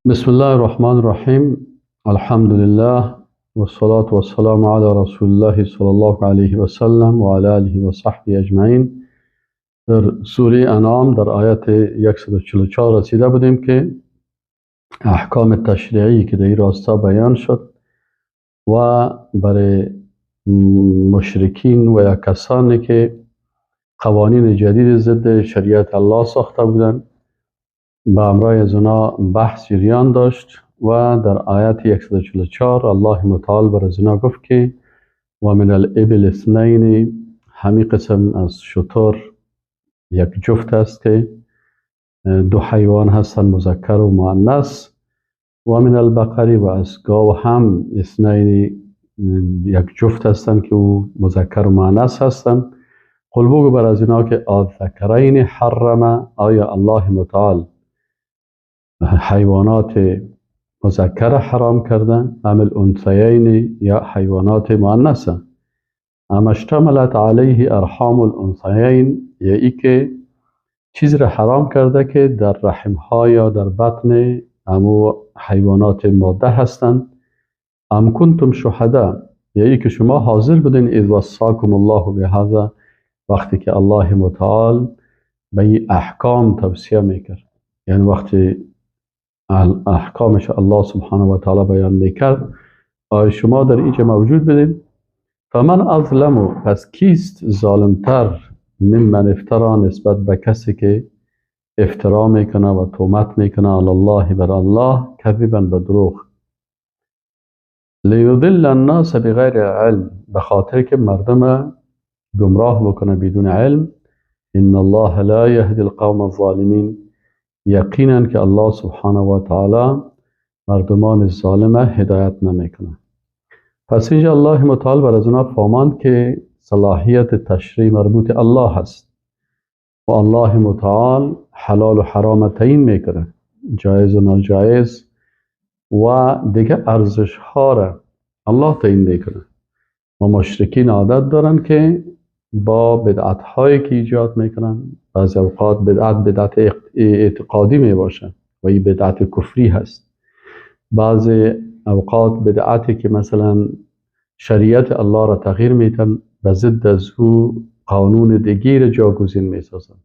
بسم الله الرحمن الرحیم. الحمد لله والصلاة والسلام علی رسول الله صلی الله علیه و سلم و علی آله و صحبه اجمعین. در سوره انعام در آیت 144 رسیده بودیم که احکام تشریعی که در این راستا بیان شد و برای مشرکین و یا کسانی که قوانین جدید ضد شریعت الله ساخته بودند به امرای از اونا بحث جریان داشت و در آیت 144 الله متعال بر از اونا گفت که و من الابل اثنین، همی قسم از شتر یک جفت است که دو حیوان هستند، مذکر و مؤنث، و من البقر و از گاو هم اثنین یک جفت هستند که او مذکر و مؤنث هستند. قل بگو بر از اینا که الذکرین حرم، آیا الله متعال حیوانات مذکر حرام کرده ام الانثیین یا حیوانات مؤنثه، ام اشتملت علیه ارحام الانثیین، یا ای که چیز را حرام کرده که در رحم ها یا در بطن امو حیوانات ماده هستند، ام کنتم شهدا، یا ای که شما حاضر بودین اذ وصاکم الله بهذا، وقتی که الله متعال به این احکام توصیه میکرد، یعنی وقتی احکامش الله سبحانه و تعالی بیان میکرد، آیا شما در اینجا موجود بودین؟ فمن اظلم، پس کیست ظالمتر ممن افترا، نسبت به کسی که افترا میکنه و تهمت میکنه علی الله، بر الله، کذبا، به دروغ، لیضل الناس بغیر علم، به خاطر که مردم گمراه بکنه بدون علم. ان الله لا یهدی القوم الظالمین، یقینا که الله سبحانه و تعالی مردمان ظالم هدایت نمیکنه. پس اینجا الله متعال بر از اونا فهماند که صلاحیت تشریع مربوط الله هست و الله متعال حلال و حرام تعیین میکنه، جایز و ناجایز و دیگه ارزش ها را الله تعیین میکنه. و مشرکین عادت دارن که با بدعت هایی که ایجاد میکنن، بعضی اوقات بدعت اعتقادی می باشه و این بدعت کفری هست، بعضی اوقات بدعتی که مثلا شریعت الله را تغییر میتن، به ضد از او قانون دیگری جاگزین میسازن،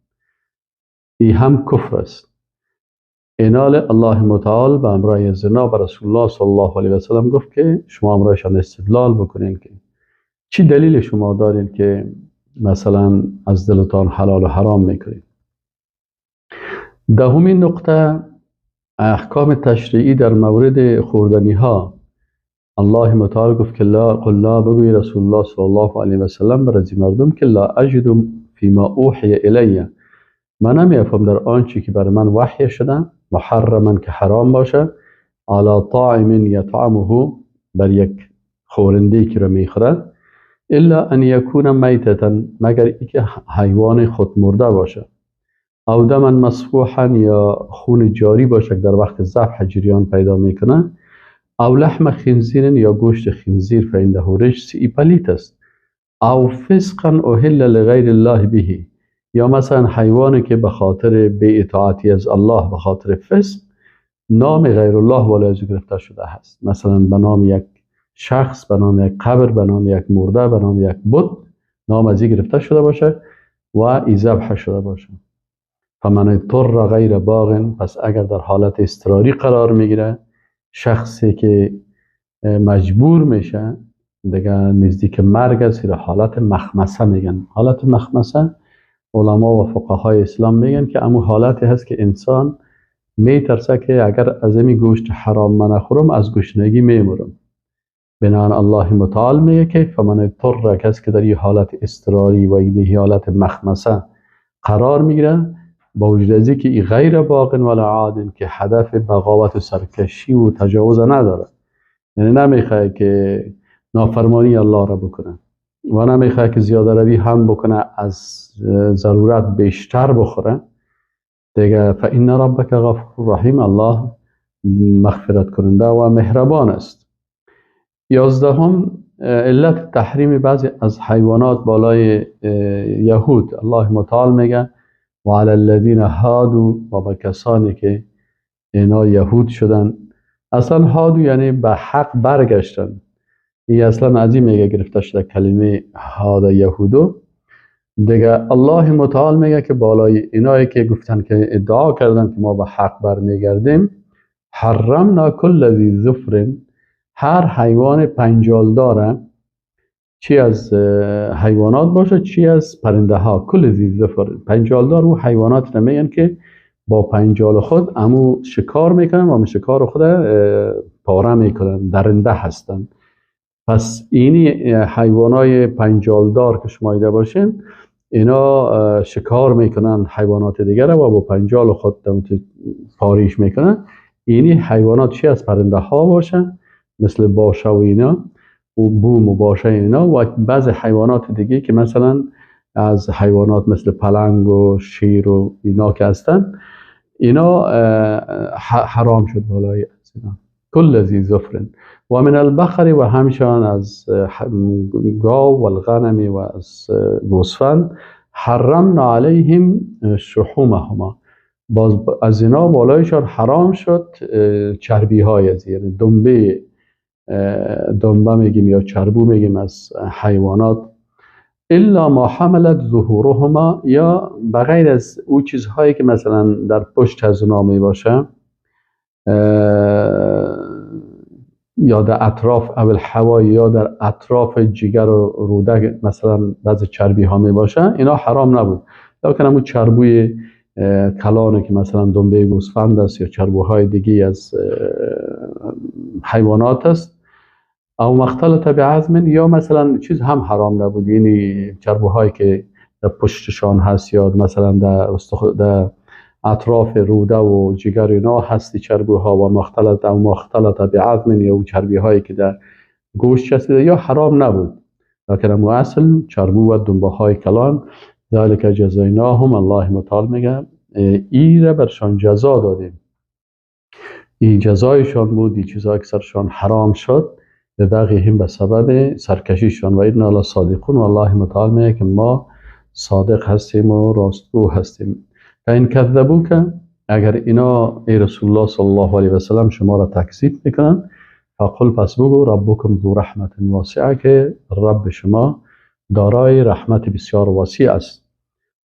این هم کفر است. اینال الله متعال به امرای زنا به رسول الله صلی الله علیه و سلم گفت که شما امرایشان استدلال بکنین که چی دلیل شما دارین که مثلا از دلتان حلال و حرام میکنید. دهمین نقطه، احکام تشریعی در مورد خوردنی ها. الله متعال گفت که لا قل لا، بگوی رسول الله صلی الله علیه و سلم بر از مردم که لا اجد فیما اوحی الی، من نمیافم در آنچه که بر من وحی شده، محرما که حرام باشه، علی طاعم یطعمه، بر یک خورنده که را میخوره، الا ان یکون میتتا، مگر اینکه حیوان خود مرده باشه، او دما مسفوحا، یا خون جاری باشه که در وقت ذبح جریان پیدا میکنه، او لحم خنزیر، یا گوشت خنزیر، فانه رجس، ای پلیت است، او فسقا اهل لغیر الله به، یا مثلا حیوانی که به خاطر بی اطاعتی از الله، به خاطر فسق، نام غیر الله بالای از گرفته شده هست، مثلا به نام یک شخص، به نام یک قبر، به نام یک مرده، به نام یک بت، نام از این گرفته شده باشه و ای ذبح شده باشه. فمن اضطر غیر باغ، پس اگر در حالت اضطراری قرار میگیره، شخصی که مجبور میشه دیگه نزدیک مرگ است، حالت مخمسه میگن. حالت مخمسه علما و فقهای اسلام میگن که امو حالتی هست که انسان میترسه که اگر از این گوشت حرام من نخورم از گشنگی میمرم. بنابراین الله متعال میگه که فمن اضطر، کسی که در این حالت اضطراری و این حالت مخمسه قرار میگیره، با وجود از اینکه این غیر باغ ولا عاد، که هدف بغاوت و سرکشی و تجاوز نداره، یعنی نمیخواد که نافرمانی الله را بکنه و نمیخواد که زیاده روی هم بکنه، از ضرورت بیشتر بخوره دیگه، فان ربک غفور رحیم، الله مغفرت کننده و مهربان است. 11 علت تحریم بعضی از حیوانات بالای یهود. الله متعال میگه و علی الذین هادوا، و به کسانی که اینا یهود شدن. اصلا هادو یعنی به حق برگشتن، این اصلا از این میگه گرفته شده کلمه هاد یهودو دیگه. الله متعال میگه که بالای اینایی که گفتن که ادعا کردن که ما به حق برمیگردیم، حرمنا کل ذی ظفر، هر حیوان پنجال داره، چی از حیوانات باشه چی از پرنده ها، کل ذی ظفر پنجالدار و حیوانات نمیگن که با پنجال خود امو شکار میکنن و شکار خود پاره میکنن، درنده هستن. پس اینی حیوانای پنجالدار که شما دیده باشین، اینا شکار میکنن حیوانات دیگر و با پنجال خود پاریش میکنن. اینی حیوانات چی از پرنده ها باشن مثل باشه و اینا و بوم و باشه اینا، و بعض حیوانات دیگه که مثلا از حیوانات مثل پلنگ و شیر و اینا که هستن، اینا حرام شد بالای از اینا. کل ذی ظفر و من البقر، و همچنان از گاو و الغنم و از گوسفند، حرمنا علیهم شحومهما، باز از اینا بالایشان حرام شد چربی های از، یعنی دنبه میگیم یا چربو میگیم از حیوانات، الا ما حملت ظهورهما، یا بغیر از او چیزهایی که مثلا در پشت از اونا می باشه یا در اطراف او الحوای، یا در اطراف جگر و روده مثلا بعض چربی ها می باشه، اینا حرام نبود. لکن همون چربوی کلانه که مثلا دنبه گوسفند است یا چربوهای دیگه از حیوانات است، او مختلط بعظم، یا مثلا چیز هم حرام نبود، یعنی چربوهایی که در پشتشان هست یا مثلا در اطراف روده و جگر اینا هستی چربوها، و مختلط او مختلط بعظم، یا چربی هایی که در گوشت چسبیده یا حرام نبود. لکن امو اصل چربو و دنبه های کلان، ذالک جزایناهم، الله متعال میگه ای را برشان جزا دادیم، این جزایشان بود، این چیزها که سرشان حرام شد به بغیهم، به سبب سرکشیشان. و اینا لصادقون، و الله متعال میگه که ما صادق هستیم و راستگو هستیم. و این کذبوک، اگر اینا ای رسول الله صلی الله علیه و سلم شما را تکذیب میکنن، فقل، پس بگو ربکم ذو رحمت واسعه، که رب شما دارای رحمت بسیار واسع است.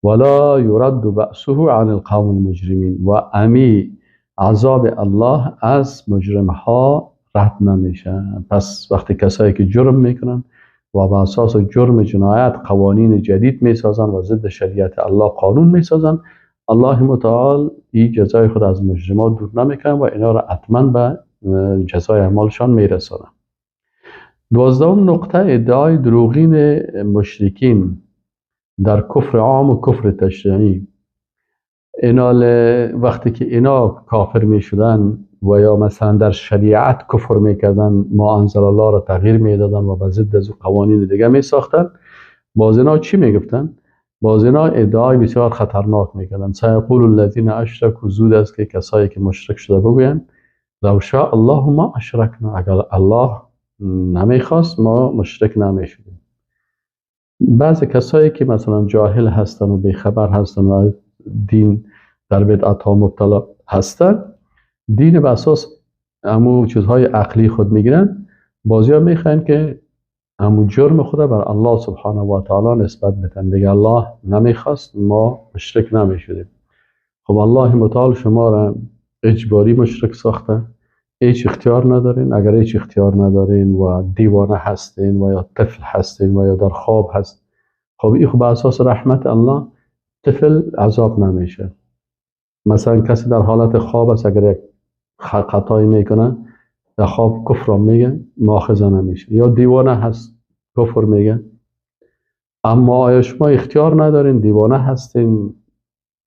ولا یرد بأسه عن القوم المجرمین، و امی عذاب الله از مجرم ها رد نمیشه. پس وقتی کسایی که جرم میکنن و به اساس جرم جنایت قوانین جدید میسازن و ضد شریعت الله قانون میسازن، الله متعال این جزای خود از مجرمات دور نمیکنه و اینا را حتما به جزای اعمالشان میرسانه. 12 نقطه، ادعای دروغین مشرکین در کفر عام و کفر تشریعی. اینا وقتی که اینا کافر میشدن و یا مثلا در شریعت کفر میکردن، ما انزل الله را تغییر میدادن و به ضد از قوانین دیگه میساختن، باز اینا چی میگفتن؟ باز اینا ادعای بسیار خطرناک میکردن. سیقول الذین اشرکوا، زود است که کسایی که مشرک شده بگویند لو شاء الله ما اشرکنا، اگر الله نمیخواست ما مشرک نمیشدیم. بعضی کسایی که مثلا جاهل هستن و بیخبر هستن و دین در بدعت ها مبتلا هستن، دین به اساس امو چیزهای عقلی خود میگیرن، بازی ها میخواین که امو جرم خود بر الله سبحانه و تعالی نسبت بدن، دیگه الله نمیخواست ما مشرک نمیشدیم. خب الله متعال شما را اجباری مشرک ساخته، هیچ اختیار ندارین. اگر هیچ اختیار ندارین و دیوانه هستین و یا طفل هستین و یا در خواب هست، خب این خب به اساس رحمت الله طفل عذاب نمیشه. مثلا کسی در حالت خواب است، اگر یک خطایی میکنه در خواب کفر میگه مؤاخذه نمیشه، یا دیوانه هست کفر میگه. اما آیا شما اختیار ندارین، دیوانه هستین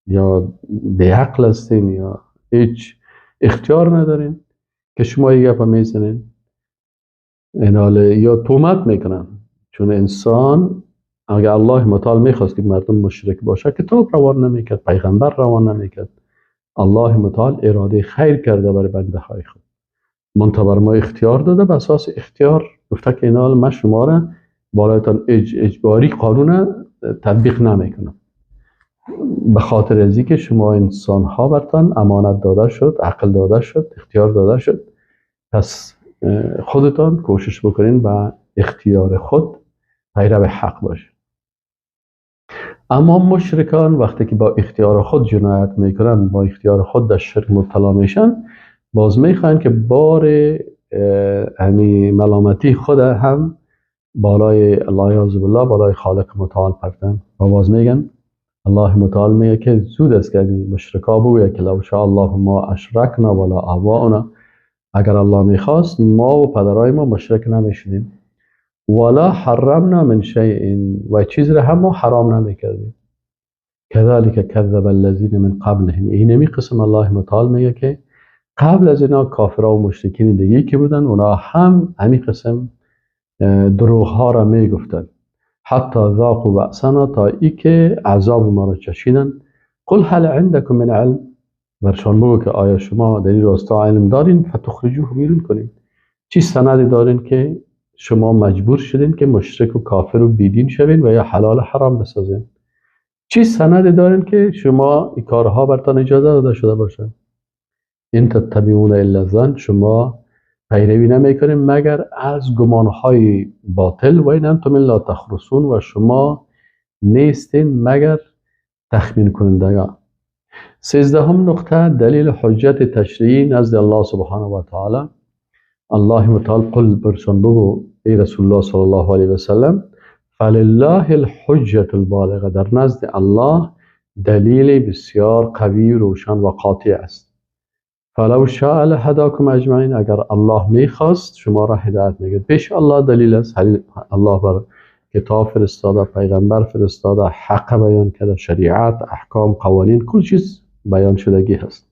یا بیعقل هستین یا هیچ اختیار ندارین که شما یه گپ میزنین یا تومت میکنن؟ چون انسان اگر الله متعال میخواست که مردم مشرک باشه کتاب روان نمیکرد، پیغمبر روان نمیکرد. الله متعال اراده خیر کرده برای بنده های خود، منتها بر ما اختیار داده، به اساس اختیار گفته که اینا من شما را بالایتان اجباری قانون تطبیق نمیکنم. به خاطر از اینکه شما انسان ها برتان امانت داده شد، عقل داده شد، اختیار داده شد، پس خودتان کوشش بکنین و اختیار خود پیرو حق باشین. اما مشرکان وقتی که با اختیار خود جنایت میکنن، با اختیار خود در شرک مبتلا میشن، باز میخواین که بار همی ملامتی خود هم بالای الله عز بالله، بالای خالق متعال پرتن و باز میگن الله متعال میگه که زود است که مشرکا بگوید که لو شاء الله ما اشرکنا ولا آباؤنا، اگر الله میخواست ما و پدرای ما مشرک نمیشدیم، ولا حرمنا من شیء، و چیز را هم ما حرام نمیکردیم. كذلك كذب الذين من قبلهم، اینمی قسم الله متعال میگه که قبل از اینا کافرها و مشرکین دیگه که بودن اونا هم همین قسم دروغ ها را میگفتن، حتی ذاقوا بأسنا، تا ای که عذاب ما را چشیدن. قل هل عندكم من علم، برشان بگو که آیا شما در این راستا علم دارین؟ فتخرجوه، بیرون کنین. چی سندی دارین که شما مجبور شدین که مشرک و کافر و بیدین شوین و یا حلال حرام بسازین؟ چی سندی دارین که شما این کارها برتان اجازه داده شده باشه؟ این تتبعون الا الظن، شما پیروی نمیکنین مگر از گمانهای باطل، و این انتم الا تخرصون، و شما نیستین مگر تخمین کنندگان. 13 نقطه، دلیل حجت تشریعی نزد الله سبحانه و تعالی. الله متعال قل، برشان بگو ای رسول الله صلی الله علیه و سلم، فلله الحجة البالغه، در نزد الله دلیل بسیار قوی، روشن و قاطع است. فلو شاء لهداکم اجمعین، اگر الله میخواست شما را هدایت میکرد. پیش الله دلیل است، الله بر کتاب فرستاده، پیغمبر فرستاده، حق بیان کرده، شریعت، احکام، قوانین، کل چیز بیان شدگی هست.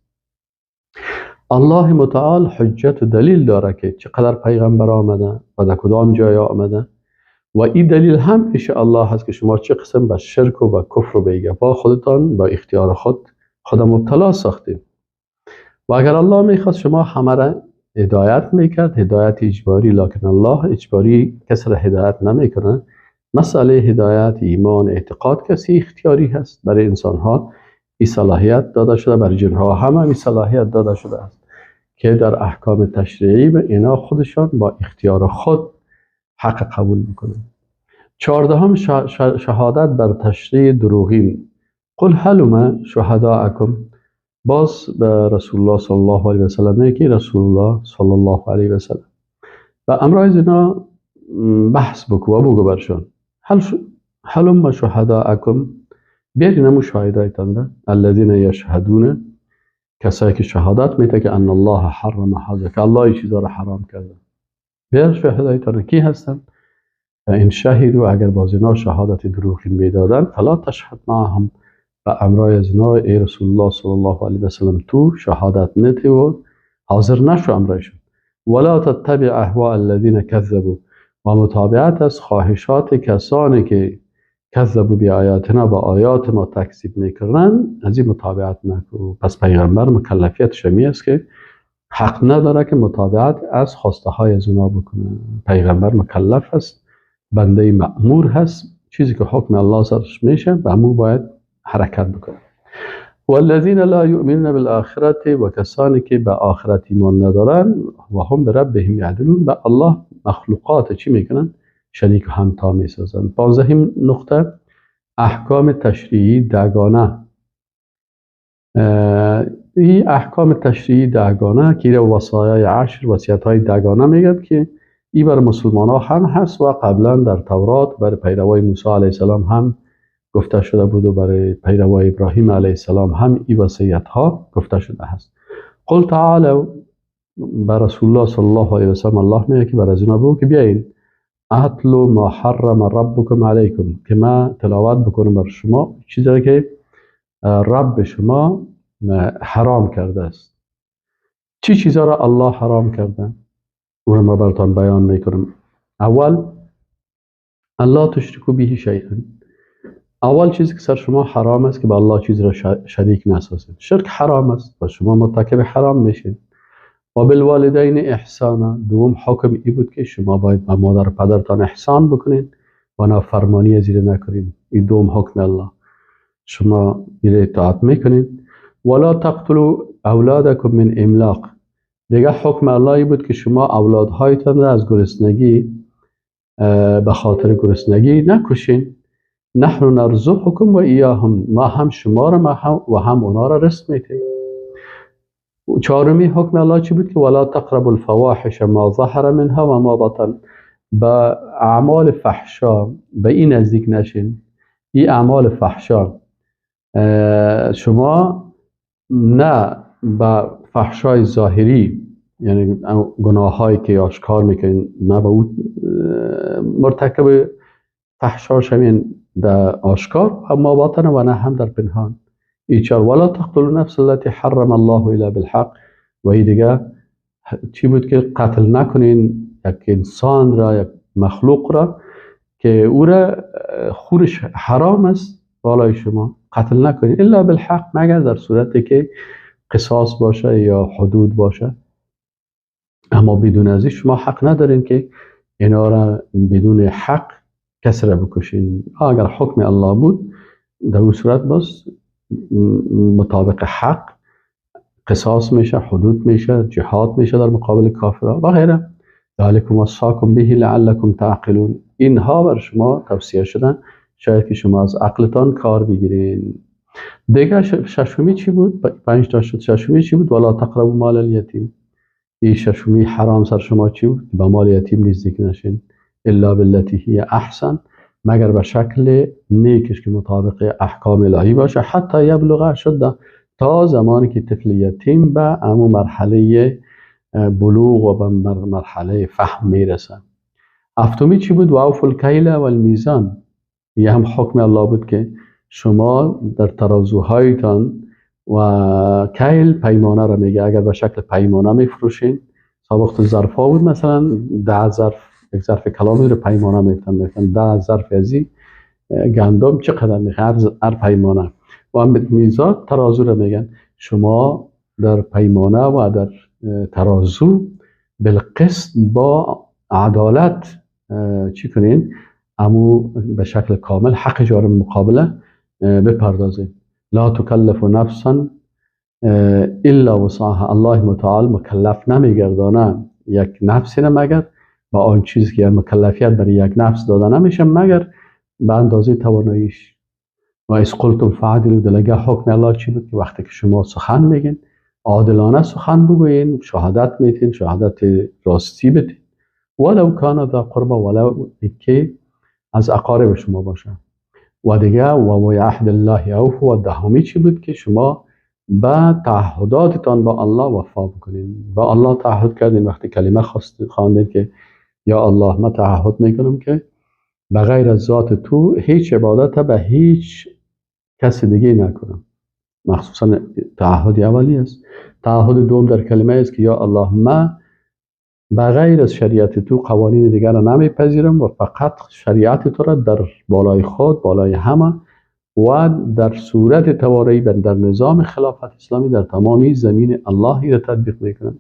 الله متعال حجت و دلیل داره که چقدر پیغمبر آمده و در کدام جای آمده، و این دلیل هم پیش الله هست که شما چه قسم به شرک و به کفر و به گپا خودتان با اختیار خود مبتلا ساختید. و اگر الله میخواست شما همه را هدایت میکرد، هدایت اجباری، لکن الله اجباری کسی را هدایت نمیکنه. مسئله هدایت، ایمان، اعتقاد کسی اختیاری هست. برای انسان ها این صلاحیت داده شده، برای جنها هم این صلاحیت داده شده است که در احکام تشریعی به اینا خودشان با اختیار خود حق قبول میکنن. 14 شهادت بر تشریع دروغین. قل هلم شهداءکم، باز به رسول الله صلی الله علیه و سلم که رسول الله صلی الله علیه و سلم و امرای اینا بحث بکو و بگو برشان، هلم شهداءکم، بیارین همون شاهدایتان، الذین یشهدون، کسایی که شهادت میده که ان الله حرم هذا، که الله این چیزا را حرام کرده. بیار شهدایتان کی هستن؟ این شهیدو، اگر باز اینا شهادت دروغین میدادن، فلا تشهد معهم، و امرای از اینا ای رسول الله صلی الله علیه و سلم تو شهادت نتی و حاضر نشو امرایشون. ولا تتبع اهواء الذین کذبوا، و متابعت از خواهشات کسانی که کذبوا بی‌آیاتنا، با آیات ما تکذیب میکنن، از این متابعت نکو. پس پیغمبر مکلفیت شمی است که حق نداره که متابعت از خواسته های از اونا بکنه. پیغمبر مکلف است، بنده مأمور هست، چیزی که حکم الله سرش میشه به همون باید حرکت بکنه. والذین لا یؤمنون بالآخرة، و کسانی که به آخرت ایمان ندارن، و هم بربهم یعدلون، به الله مخلوقات چی میکنن؟ شریک و همتا میسازن. 15 نقطه، احکام تشریعی دگانه. این احکام تشریعی دگانه که وصایای عشر، وصیت های دگانه میگن که این بر مسلمان ها هم هست و قبلا در تورات بر پیروای موسی علیه السلام هم گفته شده بود و برای پیروای ابراهیم علیه السلام هم این وصیت ها گفته شده هست. قل تعالوا، بر رسول الله صلی الله علیه و سلم الله میگه که بر از اینا بگو که بیاین اتلو ما حرم ربکم علیکم، که ما تلاوت بکنم بر شما چیزی که رب شما حرام کرده است. چی چیزا را الله حرام کرده؟ او را ما براتان بیان میکنم. اول، الله تشرکو به شیئا، اول چیزی که سر شما حرام است که با الله چیز را شریک نسازید. شرک حرام است و شما مرتکب حرام میشید. و بالوالدین احسانا، دوم حکم ای بود که شما باید به مادر و پدرتان احسان بکنید و نافرمانی زیر نکنید. این دوم حکم الله. شما ایره اطاعت میکنین. ولا تقتلوا اولادکم من املاق. دیگه حکم اللهی بود که شما اولادهایتان را از گرسنگی به خاطر گرسنگی نکشین. نحن نرزقکم و ایاهم، ما هم شما را و هم اونا را رزق میتیم. چهارمی حکم الله چی بود؟ که ولا تقربوا الفواحش ما ظهر منها و ما بطن. به اعمال فحشا به این نزدیک نشین. این اعمال فحشا شما نه به فحشای ظاهری، یعنی گناهایی که آشکار میکنین، نه به او مرتکب فحشا شوین در آشکار و ما باطن و نه هم در پنهان. ایچار ولا تقتلوا نفس التي حرم الله الا بالحق. و ای دیگه چی بود؟ که قتل نکنین یک انسان را، یک مخلوق را که او را خورش حرام است بالای شما، قتل نکنین الا بالحق، مگر در صورتی که قصاص باشه یا حدود باشه. اما بدون از این شما حق ندارین که اینا را بدون حق کسی را بکشین. اگر حکم الله بود در اون صورت باز مطابق حق قصاص میشه، حدود میشه، جهاد میشه در مقابل کافرها و غیره. ذلکم وصاکم به لعلکم تعقلون. اینها بر شما توصیه شدن، شاید که شما از عقلتان کار بگیرین. دیگه ششمی چی بود؟ 5 تا شد. ششمی چی بود؟ ولا تقربوا مال الیتیم. این ششمی حرام سر شما چی بود؟ به مال یتیم نزدیک نشین الا بالتي هي احسن، مگر به شکل نیکش که مطابق احکام الهی باشه، حتی یبلغ اشده، تا زمانی که طفل یتیم به امو مرحله بلوغ و به مرحله فهم میرسه. هفتمی چی بود؟ و اوفوا الکیل و المیزان. یه هم حکم الله بود که شما در ترازوهایتان و کیل پیمانه را میگه، اگر به شکل پیمانه میفروشین، سابقت ظرف ها بود، مثلا 10 ظرف، یک ظرف کلامی رو پیمانه میگفتن، 10 ظرف ازی گندم چقدر میخواد هر پیمانه. و هم میزان ترازو رو میگن، شما در پیمانه و در ترازو بالقسط با عدالت چی کنین؟ امو به شکل کامل حق جار مقابله بپردازین. لا تکلف نفسا الا وسعها. الله متعال مکلف نمیگردانه یک نفسی نه مگر با آن چیزی که مکلفیت برای یک نفس داده نمیشه مگر به اندازه تواناییش. و اذ قلتم فعدلوا. دلگه حکم الله چی بود؟ که وقتی که شما سخن میگین عادلانه سخن بگوین، شهادت میتین، شهادت راستی بدین، ولو کان ذا قربا، ولو که از اقارب شما باشه. و دیگه و بعهد الله اوفوا. و دهمی چی بود؟ که شما به تعهداتتان با الله وفا بکنین. با الله تعهد کردین، وقتی کلمه خواندین که یا الله من تعهد میکنم که به غیر از ذات تو هیچ عبادت به هیچ کس دیگه نکنم. مخصوصا تعهد اولی است. تعهد دوم در کلمه است که یا الله من به غیر از شریعت تو قوانین دیگر را نمیپذیرم و فقط شریعت تو را در بالای خود، بالای همه و در صورت توانایی در نظام خلافت اسلامی در تمامی زمین اللهی را تطبیق میکنم.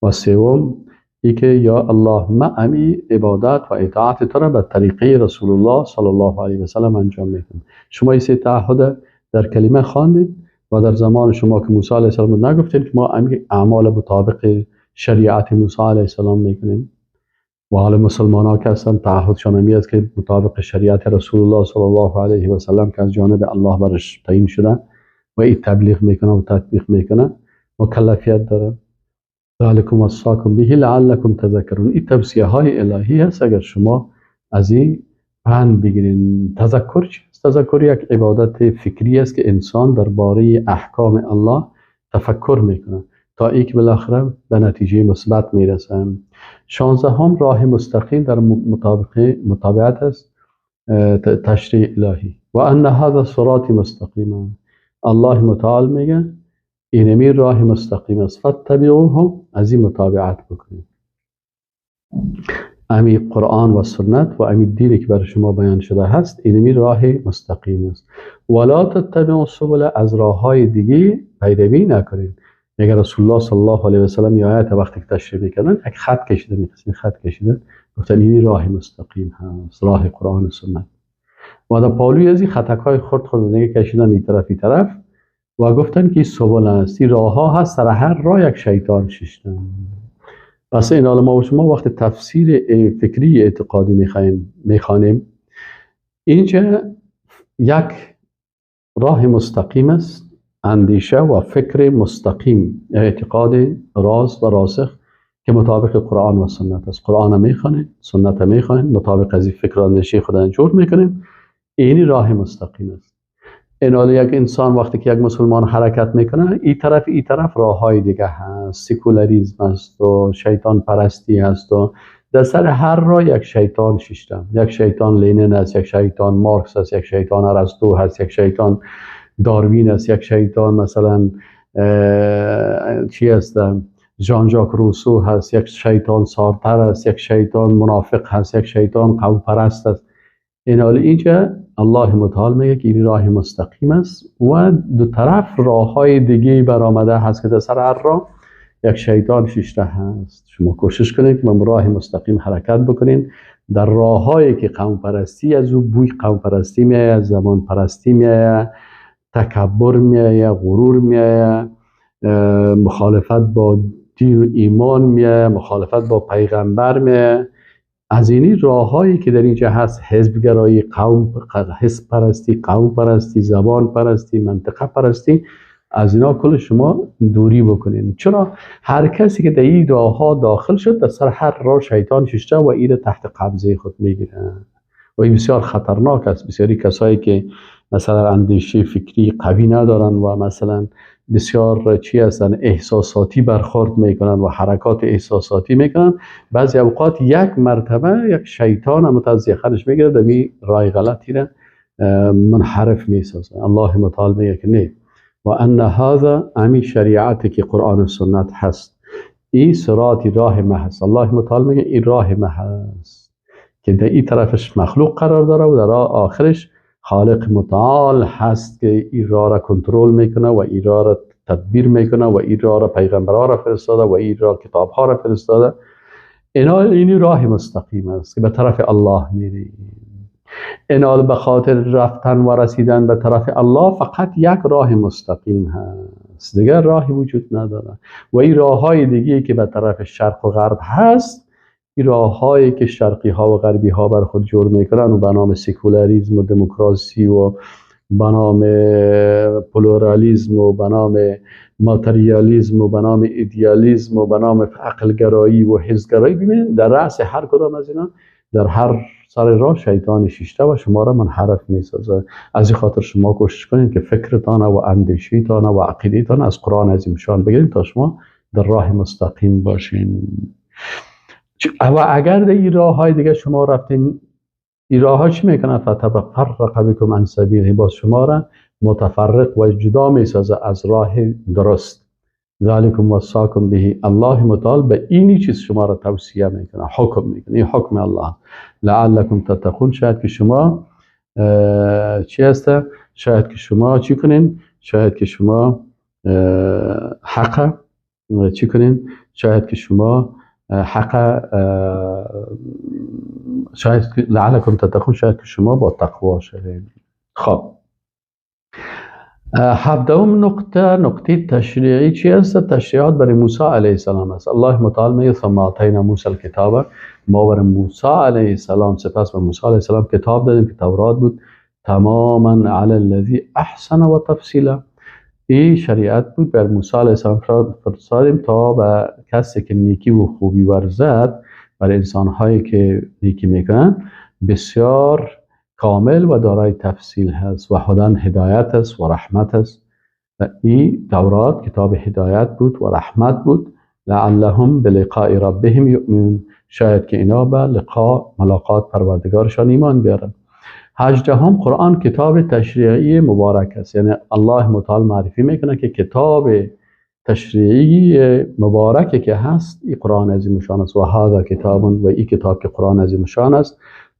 و سوم ای که یا الله ما امی عبادت و اطاعت تو را به طریقه رسول الله صلی الله علیه و سلم انجام میکنم. شما این سه تعهد در کلمه خواندید و در زمان شما که موسی علیه السلام نگفتید که ما امی اعمال مطابق شریعت موسی علیه السلام میکنیم. و حال مسلمان ها که هستن تعهدشان همی است که مطابق شریعت رسول الله صلی الله علیه و سلم که از جانب الله برش تعیین شده و این تبلیغ میکنه و تطبیق میکنه مکلفیت داره. ذلکم وصاکم به لعلکم تذکرون. این توصیه های الهی هست اگر شما از این پند بگیرین. تذکر چیست؟ تذکر یک عبادت فکری است که انسان درباره احکام الله تفکر میکنه تا اینکه بالاخره به نتیجه مثبت میرسه. 16 راه مستقیم در مطابقت است تشریع الهی. و ان هذا صراطی مستقیما. الله متعال میگه اینمی راه مستقیم است، فاتبعوه، از این متابعت بکنید. امی قرآن و سنت و امی دینی که برای شما بیان شده هست اینمی راه مستقیم است. ولا تتبعوا السبل، از راه های دیگه پیروی نکنید. میگه رسول الله صلی الله علیه و سلم یه آیت وقتی که تشریح میکردن یک خط کشیدن، یک خط کشیدن، گفتن این راه مستقیم هست، راه قرآن و سنت. و در پالوی از این خطک های خرد خرد دیگه کشیدن این طرف این طرف و گفتن که این سبل است، این راه ها هست، سر هر راه یک شیطان ششتن. پس این حال ما و شما وقت تفسیر فکری اعتقادی میخوانیم، اینجا یک راه مستقیم است، اندیشه و فکر مستقیم، اعتقاد راز و راسخ که مطابق قرآن و سنت است. قرآن میخوانیم، سنت میخوانیم، مطابق از این فکر و اندیشه خدا جور میکنیم، این راه مستقیم است. این حال یک انسان وقتی که یک مسلمان حرکت میکنه، این طرف این طرف راه های دیگه هست، سکولاریسم است و شیطان پرستی هست و در سر هر راه یک شیطان شیشتم، یک شیطان لینن است، یک شیطان مارکس است، یک شیطان ارسطو هست، یک شیطان داروین است، یک شیطان مثلا چی هست، ژان ژاک روسو هست، یک شیطان سارتر است، یک شیطان منافق هست، یک شیطان قوم پرست است. این حال اینجا الله متعال میگه که این راه مستقیم است و دو طرف راه های دیگه برآمده هست که در سر هر راه یک شیطان شیشته هست. شما کوشش کنید که به راه مستقیم حرکت بکنین. در راههایی که قوم پرستی، از او بوی قوم پرستی میآید، زبان پرستی میآید، تکبر میآید، غرور میآید، مخالفت با دین و ایمان میآید، مخالفت با پیغمبر میآید، از اینی راههایی که در اینجا هست، حزبگرایی، قوم حزب پرستی، قوم پرستی، زبان پرستی، منطقه پرستی، از اینا کل شما دوری بکنین. چرا؟ هر کسی که در این راه ها داخل شد، در سر هر راه شیطان ششته و این تحت قبضه خود میگیره و این بسیار خطرناک است. بسیاری کسایی که مثلا اندیشه فکری قوی ندارن و مثلا بسیار چی هستن، احساساتی برخورد میکنن و حرکات احساساتی میکنن، بعضی اوقات یک مرتبه یک شیطان هم از یخنش میگیره، در می راه غلطی را منحرف میسازه. الله متعال میگه که نه، و ان هذا، امی شریعتی که قرآن و سنت هست، ای صراطی، راه ما هست. الله متعال میگه این راه ما هست که در این طرفش مخلوق قرار داره و در آخرش خالق متعال هست که این راه را کنترل میکنه و این راه را تدبیر میکنه و این راه را پیغمبرها را فرستاده و این راه کتاب ها را فرستاده. اینا این راه مستقیم است که به طرف الله میریم. اینا به خاطر رفتن و رسیدن به طرف الله فقط یک راه مستقیم هست، دیگر راهی وجود نداره. و این راه های دیگه که به طرف شرق و غرب هست، این راههایی که شرقی ها و غربی ها بر خود جور میکنن و به نام سکولاریسم و دموکراسی و به نام پلورالیسم و به نام ماتریالیسم و به نام ایدیالیسم و به نام عقلگرایی و حزبگرایی، ببینید در رأس هر کدام از اینا در هر سر راه شیطان شیشته و شما را منحرف میسازه. از این خاطر شما کوشش کنید که فکرتان و اندیشه‌تان و عقیده‌تان از قرآن عظیم شان بگیرید تا شما در راه مستقیم باشین. و اگر در این راه های دیگه شما رفتین، این راه ها چی میکنن؟ فتفرق بکم عن سبیله، باز شما را متفرق و جدا میسازه از راه درست. ذالکم وصاکم به، الله متعال به اینی چیز شما را توصیه میکنه، حکم میکنه، این حکم الله. لعلکم تتقون، شاید که شما چی هسته؟ شاید که شما چی کنین؟ شاید که شما حق چی کنین؟ شاید که شما حق، شاید لعلکم تتقون، شاید که شما با تقوا شوید. خب هفدهم نقطه، نقطه تشریعی چی است؟ تشریعات برای موسی علیه السلام است. الله متعال میگه ثم آتینا موسی الکتاب، ما برای موسی علیه السلام، سپس به موسی علیه السلام کتاب دادیم که تورات بود، تماما علی الذی احسن و تفصیلا. این شریعت بود بر موسی علیه السلام فرستادیم تا به کسی که نیکی و خوبی ورزد، برای انسانهایی که نیکی میکنن، بسیار کامل و دارای تفصیل هست و هدن هدایت است و رحمت است. و این تورات کتاب هدایت بود و رحمت بود. لعلهم بلقاء ربهم یؤمنون، شاید که اینا به لقاء ملاقات پروردگارشان ایمان بیارن. 18 قرآن کتاب تشریعی مبارک است، یعنی الله متعال معرفی میکنه که کتاب تشریعی مبارکی که هست این قرآن عظیم شان است. و هذا کتاب، و این کتاب که قرآن عظیم شان است،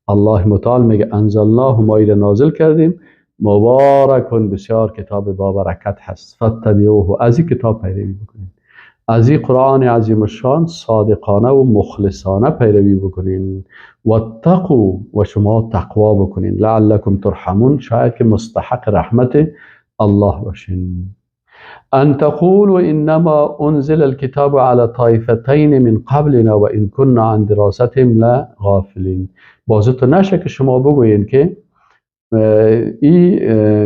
الله متعال میگه انزلناه، ما ایره نازل کردیم، مبارک، بسیار کتاب با برکت هست، فتبعوه، از این کتاب پیروی بکنید. از این قرآن عظیم الشان صادقانه و مخلصانه پیروی بکنین. و تقو، و شما تقوا بکنین. لعلکم ترحمون، شاید که مستحق رحمت الله باشین. ان تقولوا انما انزل الكتاب على طائفتين من قبلنا وان كنا عن دراستهم لغافلین. باز تو نشه که شما بگویین که این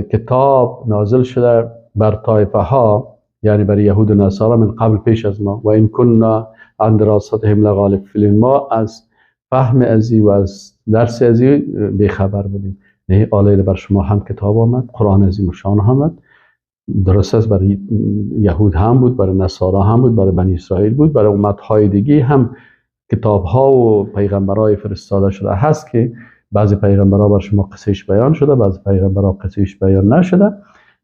کتاب نازل شده بر طایفه ها، یعنی بر یهود و نصارا من قبل، پیش از ما، و این كنا عن دراستهم لغافلین، ما از فهم ازی و از درس ازی بیخبر بودیم. نه، آلیل بر شما هم کتاب آمد، قرآن عظیم شان آمد، درست است، برای یهود هم بود، برای نصارا هم بود، برای بنی اسرائیل بود، برای امتهای دیگه هم کتاب ها و پیغمبرای فرستاده شده هست که بعضی پیغمبرها بر شما قصهش بیان شده، بعضی پیغمبرها قصهش بیان نشده.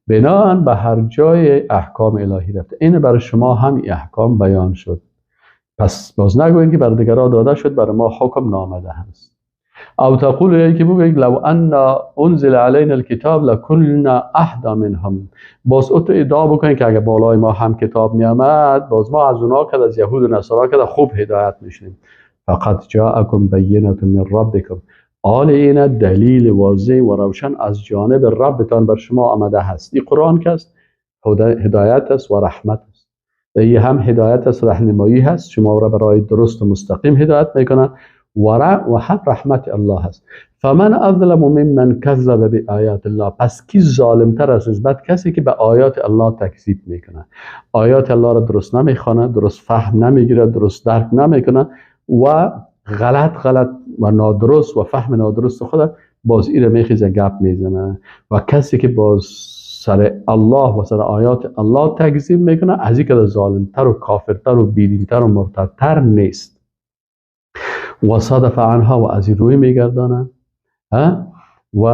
بناءً به هر جای احکام الهی رفته، این برای شما هم این احکام بیان شد. پس باز نگویید که بر دیگران داده شد، برای ما حکم نامده هست. او تقول، یعنی که بگویید لو ان انزل علینا الکتاب لکنا اهدی منهم. باز او تو ادعا بکنید که اگه بالای ما هم کتاب می آمد، باز ما از اونا که از یهود و نصارا که خوب هدایت میشیم. فقد جاءکم بینة من ربکم، آل این دلیل واضح و روشن از جانب ربتان بر شما آمده هست. این قرآن که است هدایت است و رحمت است. این هم هدایت است، راهنمایی هست، شما را برای درست و مستقیم هدایت میکنه و هم رحمت الله هست. فمن اظلم ممن کذب بآیات الله، پس کی ظالمتر است نسبت کسی که به آیات الله تکذیب میکنه، آیات الله را درست نمیخوانه، درست فهم نمیگیره، درست درک نمیکنه و غلط و نادرست و فهم نادرست خود باز ایره میخیزه گپ میزنه. و کسی که باز سر الله و سر آیات الله تکذیب میکنه، از این که ظالمتر و کافرتر و بیدینتر و مرتدتر نیست. و صدف عنها، و از این روی میگردانه و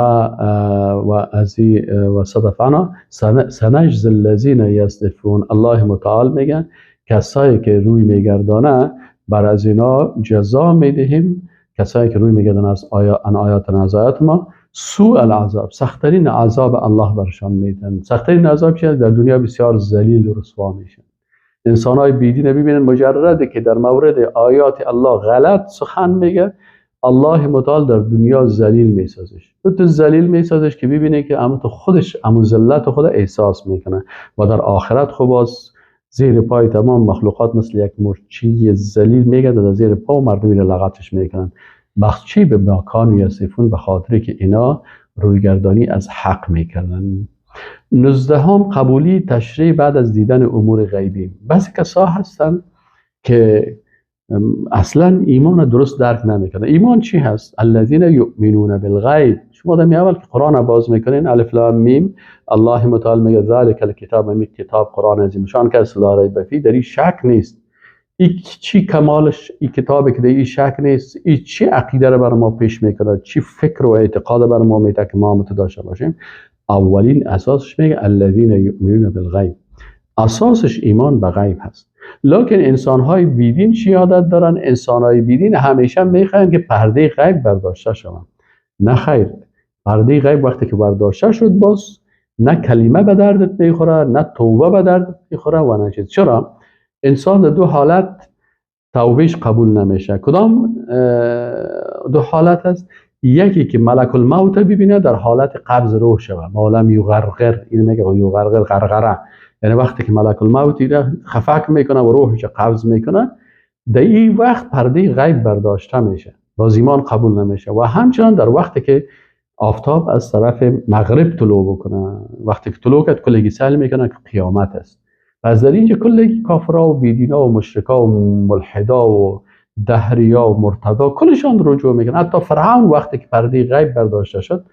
از و صدف عنها سنجز الذین یصدفون. الله متعال میگن کسایی که روی میگردانه بر از اینا جزا میدهیم، کسایی که روی میگردن از آیات از آیات ما، سوء العذاب، سختترین عذاب الله برشان میدن. سختترین عذاب چیه؟ در دنیا بسیار ذلیل و رسوا میشن. انسان های بیدین ببینن مجرده که در مورد آیات الله غلط سخن میگه، الله متعال در دنیا ذلیل میسازش، تو ذلیل میسازش که ببینه که اما تو خودش امو ذلت خود احساس میکنه و در آخرت خب باز زیر پای تمام مخلوقات مثل یک مورچه ذلیل میگه در زیر پا و مردم اینا لغتش میکنن. بخشی به مکان یصفون، به خاطری که اینا رویگردانی از حق میکردن. 19 قبولی تشریع بعد از دیدن امور غیبی. بعضی کسا هستن که اصلا ایمان درست درک نمیکنن. ایمان چی هست؟ الذین یؤمنون بالغیب. شما در اول که قرآن باز میکنین، الف لام میم، الله متعال میگه ذلک الکتاب، می کتاب قرآن عظیم شان که لا ریب فیه، در این شک نیست. این چی کمالش، این کتابی که در این شک نیست، این چی عقیده رو بر ما پیش میکنه، چی فکر و اعتقاد بر ما میده که ما متداشته داشته باشیم. اولین اساسش میگه الذین یؤمنون بالغیب، اساسش ایمان به غیب هست. لکن انسان‌های بیدین چی عادت دارن؟ انسان‌های بیدین همیشه میخواین که پرده غیب برداشته شوند. نه خیر، پرده غیب وقتی که برداشته شد باز نه کلمه به دردت میخوره، نه توبه به دردت میخوره و نه چیز. چرا؟ انسان در دو حالت توبهش قبول نمیشه. کدام دو حالت است؟ یکی که ملک الموت ببینه در حالت قبض روح شوه، ما لم یغرغر، این میگه یغرغر غرغره، یعنی وقتی که ملک الموت خفک میکنه و روحش قبض میکنه، در این وقت پرده غیب برداشته میشه، باز ایمان قبول نمیشه. و همچنان در وقتی که آفتاب از طرف مغرب طلوع بکنه، وقتی که طلوع کرد کلگی سهل میکنه که قیامت است. پس در اینجا کلگی کافرا و بیدینا و مشرکا و ملحدا و دهریا و مرتدا کلشان رجوع میکنن. حتی فرعون وقتی که پرده غیب برداشته شد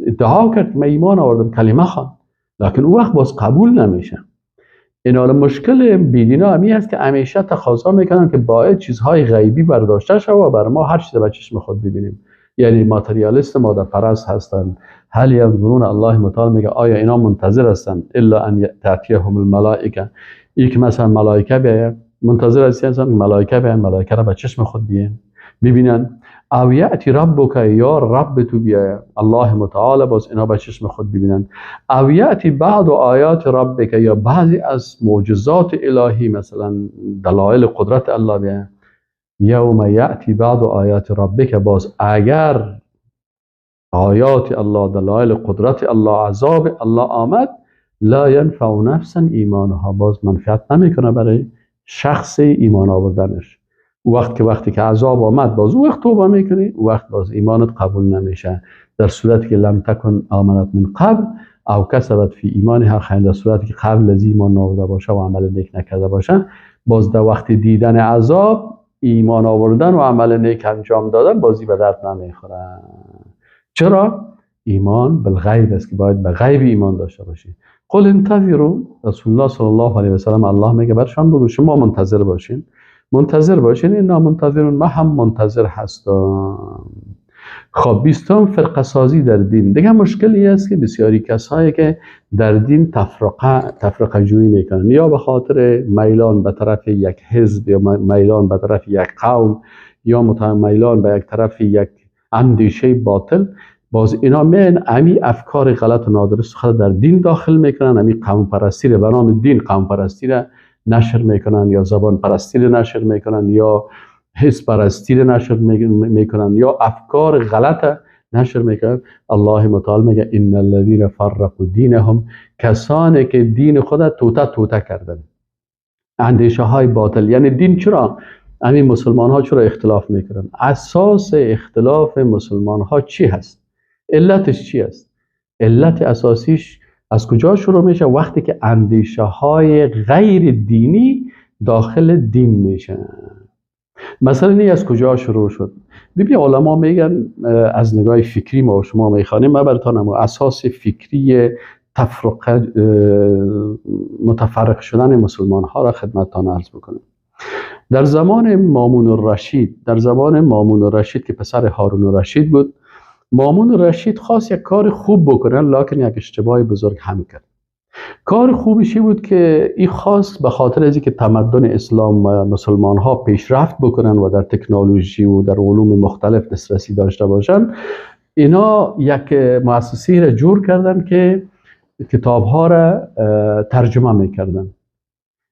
ادعا کرد من ایمان آوردم، کلمه خواند، لکن او وقت باز قبول نمیشه. این حالا مشکل بیدینا همی است که همیشه تقاضا میکنن که باید چیزهای غیبی برداشته شود و بر ما هر چیز به چشم خود ببینیم. یعنی ماتریالیست ماده پرست هستند. هل ینظرون، الله متعال میگه آیا اینا منتظر هستند الا ان تاتیهم الملائکه، ای که مثلا ملائکه بیاید، منتظر هستن ملائکه بیاین، ملائکه را به چشم خود ببینن. او یأتی ربک، یا رب تو بیایه، الله متعال باز اینا به چشم خود ببینن. او یأتی بعض آیات ربک، یا بعضی از معجزات الهی، مثلا دلایل قدرت الله بیایه. یوم یأتی بعض آیات ربک، باز اگر آیات الله، دلایل قدرت الله، عذاب الله آمد، لا ینفع نفسا ایمانها، باز منفعت نمیکنه برای شخص ایمان آوردنش. وقتی که عذاب آمد باز او وقت توبه میکنی، وقت باز ایمانت قبول نمیشه، در صورتی که لم تکن آمنت من قبل او کسبت فی ایمانها خیر، در صورتی که قبل از ایمان آورده باشه و عمل نیک نکرده باشه، باز در وقت دیدن عذاب ایمان آوردن و عمل نیک انجام دادن بازی به درد نمیخوره. چرا؟ ایمان بالغیب است که باید به غیب ایمان داشته باشی. قل انتظروا، رسول الله صلی الله علیه و سلم الله میگه برشان بگو شما منتظر باشین، منتظر باشین، اینا منتظرون، ما هم منتظر هستم. خب 20 فرقه سازی در دین. دیگه مشکلی است که بسیاری کسایی که در دین تفرقه جویی میکنن، یا به خاطر میلان به طرف یک حزب، یا میلان به طرف یک قوم، یا میلان به یک طرف یک اندیشه باطل، باز اینا میان امی افکار غلط و نادرست خود در دین داخل میکنن، امی قوم پرستی رو به نام دین قوم پرستی رو نشر میکنن، یا زبان پرستی رو نشر میکنن، یا حس پرستی رو نشر میکنن، یا افکار غلط نشر میکنن. الله متعال میگه ان الذين فرقوا دینهم، کسانی که دین خود توته توته کردن، اندیشه های باطل. یعنی دین چرا همین مسلمان ها چرا اختلاف میکنن؟ اساس اختلاف مسلمان ها چی هست؟ علتش چی است؟ علت اساسیش از کجا شروع میشه؟ وقتی که اندیشه های غیر دینی داخل دین میشه. مثلا این از کجا شروع شد؟ ببین علما میگن از نگاه فکری ما و شما میخوانیم، من براتون اساس فکری تفرقه متفرق شدن مسلمان ها را خدمتتان عرض بکنم. در زمان مامون الرشید، در زمان مامون الرشید که پسر هارون الرشید بود، مامون الرشید خواست یک کار خوب بکنه، لکن یک اشتباه بزرگ هم کرد. کار خوبش بود که این خواست به خاطر از اینکه تمدن اسلام و مسلمان ها پیشرفت بکنن و در تکنولوژی و در علوم مختلف دسترسی داشته باشن، اینا یک مؤسسه را جور کردن که کتاب ها را ترجمه میکردن.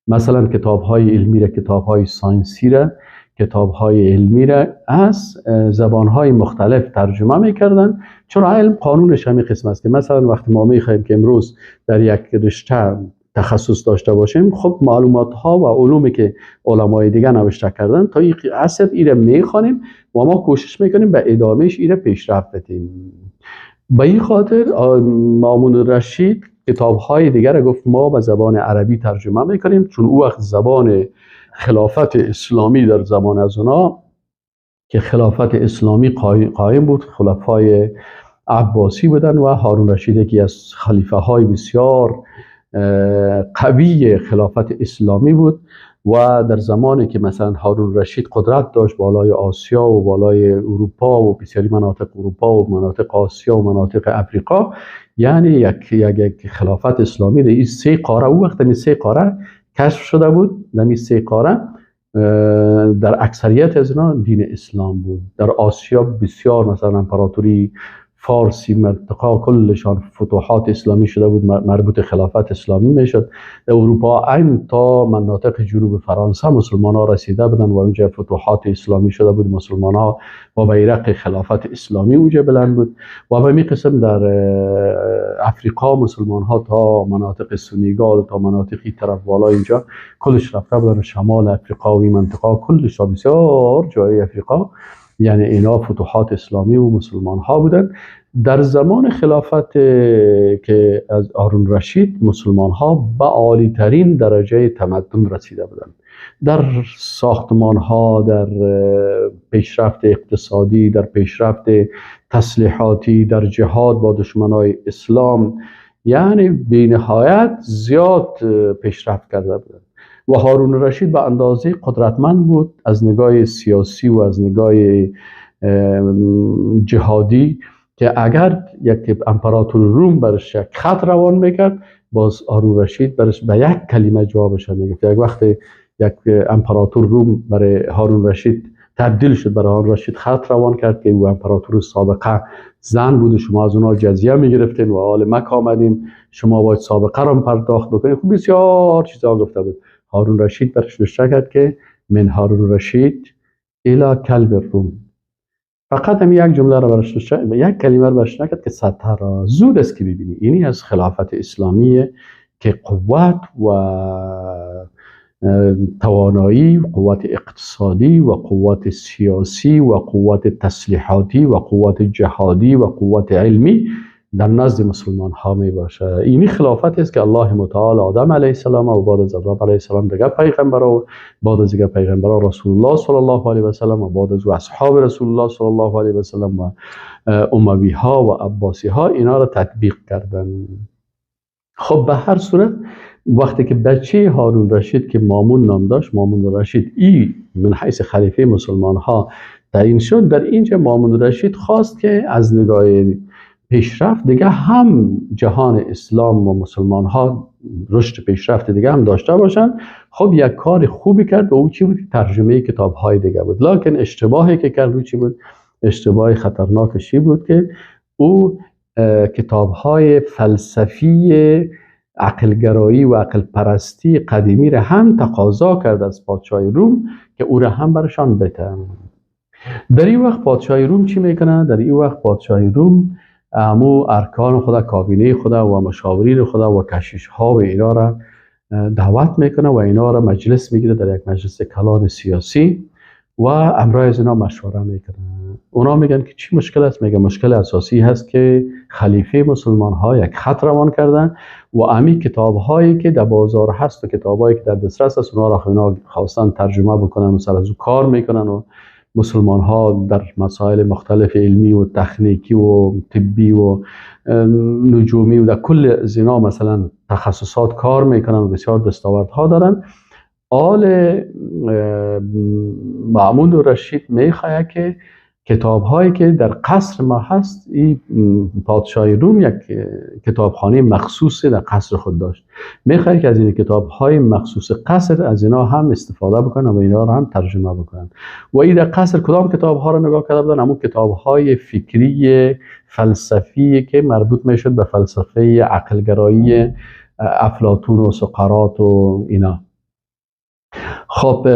مثلا کتاب های علمی را، کتاب های ساینسی را، کتاب های علمی را از زبان های مختلف ترجمه میکردن. چون علم قانونش همین قسم است که مثلا وقتی ما میخواهیم که امروز در یک رشته تخصص داشته باشیم، خب معلومات ها و علومی که علمای دیگه نوشته کردن تا این عصر ایره میخوانیم و ما کوشش میکنیم به ادامهش ایره پیشرفت بدیم. به این خاطر مامون الرشید کتاب های دیگر را گفت ما به زبان عربی ترجمه میکنیم، چون او وقت زبان خلافت اسلامی در زمان از اونا که خلافت اسلامی قایم بود، خلفای عباسی بودن و هارون رشید یکی از خلیفه های بسیار قوی خلافت اسلامی بود و در زمانی که مثلا هارون رشید قدرت داشت بالای آسیا و بالای اروپا و بسیاری مناطق اروپا و مناطق آسیا و مناطق افریقا، یعنی یک خلافت اسلامی در این سه قاره، او وقت این سه قاره کشف شده بود، در این سه قاره در اکثریت از اینا دین اسلام بود. در آسیا بسیار مثلا امپراتوری فارسی منطقه کلشان فتوحات اسلامی شده بود، مربوط خلافت اسلامی میشد. در اروپا این تا مناطق جنوب فرانسه مسلمان ها رسیده بودن و اونجا فتوحات اسلامی شده بود، مسلمان ها و بیرق خلافت اسلامی اونجا بلند بود. و به می قسم در افریقا مسلمان ها تا مناطق سنگال تا مناطقی طرف بالا اینجا کلش رفته بودن، شمال افریقا و این منطقه کلش بسیار جای افریقا، یعنی اینا فتوحات اسلامی و مسلمان ها بودن. در زمان خلافت که از هارون رشید مسلمان ها به عالی ترین درجه تمدن رسیده بودند، در ساختمان ها، در پیشرفت اقتصادی، در پیشرفت تسلیحاتی، در جهاد با دشمنای اسلام، یعنی بی نهایت زیاد پیشرفت کرده بودند. و هارون رشید به اندازه قدرتمند بود از نگاه سیاسی و از نگاه جهادی که اگر یک امپراتور روم برش یک خط روان میکرد، باز هارون رشید برش به یک کلمه جوابش میگفت. یک وقت یک امپراتور روم برای هارون رشید تبدیل شد. برای هارون رشید خط روان کرد که او امپراتور سابقه زن بود و شما از اونها جزیه میگرفتین و حال مکه آمدین، شما باید سابقه را پرداخت بکنید. خب بسیار چیزا گفته بود. هارون رشید برش نوشته کرد که من هارون رشید الی کلب الروم. فقط هم یک جمله را برش نوشته، یک کلمه را برش نکرد که سترا زود است که ببینی. اینی از خلافت اسلامی که قوت و توانایی، قوت اقتصادی و قوت سیاسی و قوت تسلیحاتی و قوت جهادی و قوت علمی در نزد مسلمان ها می باشه. اینی خلافت است که الله متعال آدم علیه السلام و بعد از آدم علیه السلام دیگه پیغمبرا و بعد از دیگه پیغمبرا رسول الله صلی الله علیه و سلم و بعد از اصحاب رسول الله صلی الله علیه و سلم و اموی ها و عباسی ها اینا را تطبیق کردن. خب به هر صورت وقتی که بچه هارون رشید که مامون نام داشت، مامون رشید ای من حیث خلیفه مسلمان ها تعیین شد، در اینجا مامون رشید خواست که از نگاه پیشرفت دیگه هم جهان اسلام و مسلمان ها رشد پیشرفت دیگه هم داشته باشن. خب یک کار خوبی کرد و او چی بود؟ ترجمه کتاب های دیگه بود. لکن اشتباهی که کرد او چی بود؟ اشتباه خطرناکشی بود که او کتاب های فلسفی عقلگرایی و عقل پرستی قدیمی را هم تقاضا کرد از پادشاه روم که او را هم برشان بده. در این وقت پادشاه روم چی میکنه؟ در این وقت پادشاه روم امو ارکان خدا، کابینه خدا و مشاورین خدا و کشیش ها و اینا را دعوت میکنه و اینا را مجلس میگیره در یک مجلس کلان سیاسی و امرای از اینا مشوره میکنه. اونا میگن که چی مشکل است؟ میگه مشکل اساسی هست که خلیفه مسلمان ها یک خط روان کردن و امی کتاب هایی که در بازار هست و کتاب هایی که در دسترس است اونا را اینا خواستن ترجمه بکنن و سر از او کار میکنن و مسلمان ها در مسائل مختلف علمی و تکنیکی و طبی و نجومی و در کل زینا مثلا تخصصات کار میکنن و بسیار دستاوردها دارن. آل مأمون رشید میخواد که کتاب هایی که در قصر ما هست، این پادشاه روم یک کتابخانه مخصوص در قصر خود داشت، میخواد که از این کتاب های مخصوص قصر از اینا هم استفاده بکنن و اینا رو هم ترجمه بکنن. و این در قصر کدام کتاب ها رو نگاه کرده بودن؟ همون کتاب های فکری فلسفی که مربوط میشد به فلسفه عقلگرایی افلاطون و سقراط و اینا. خب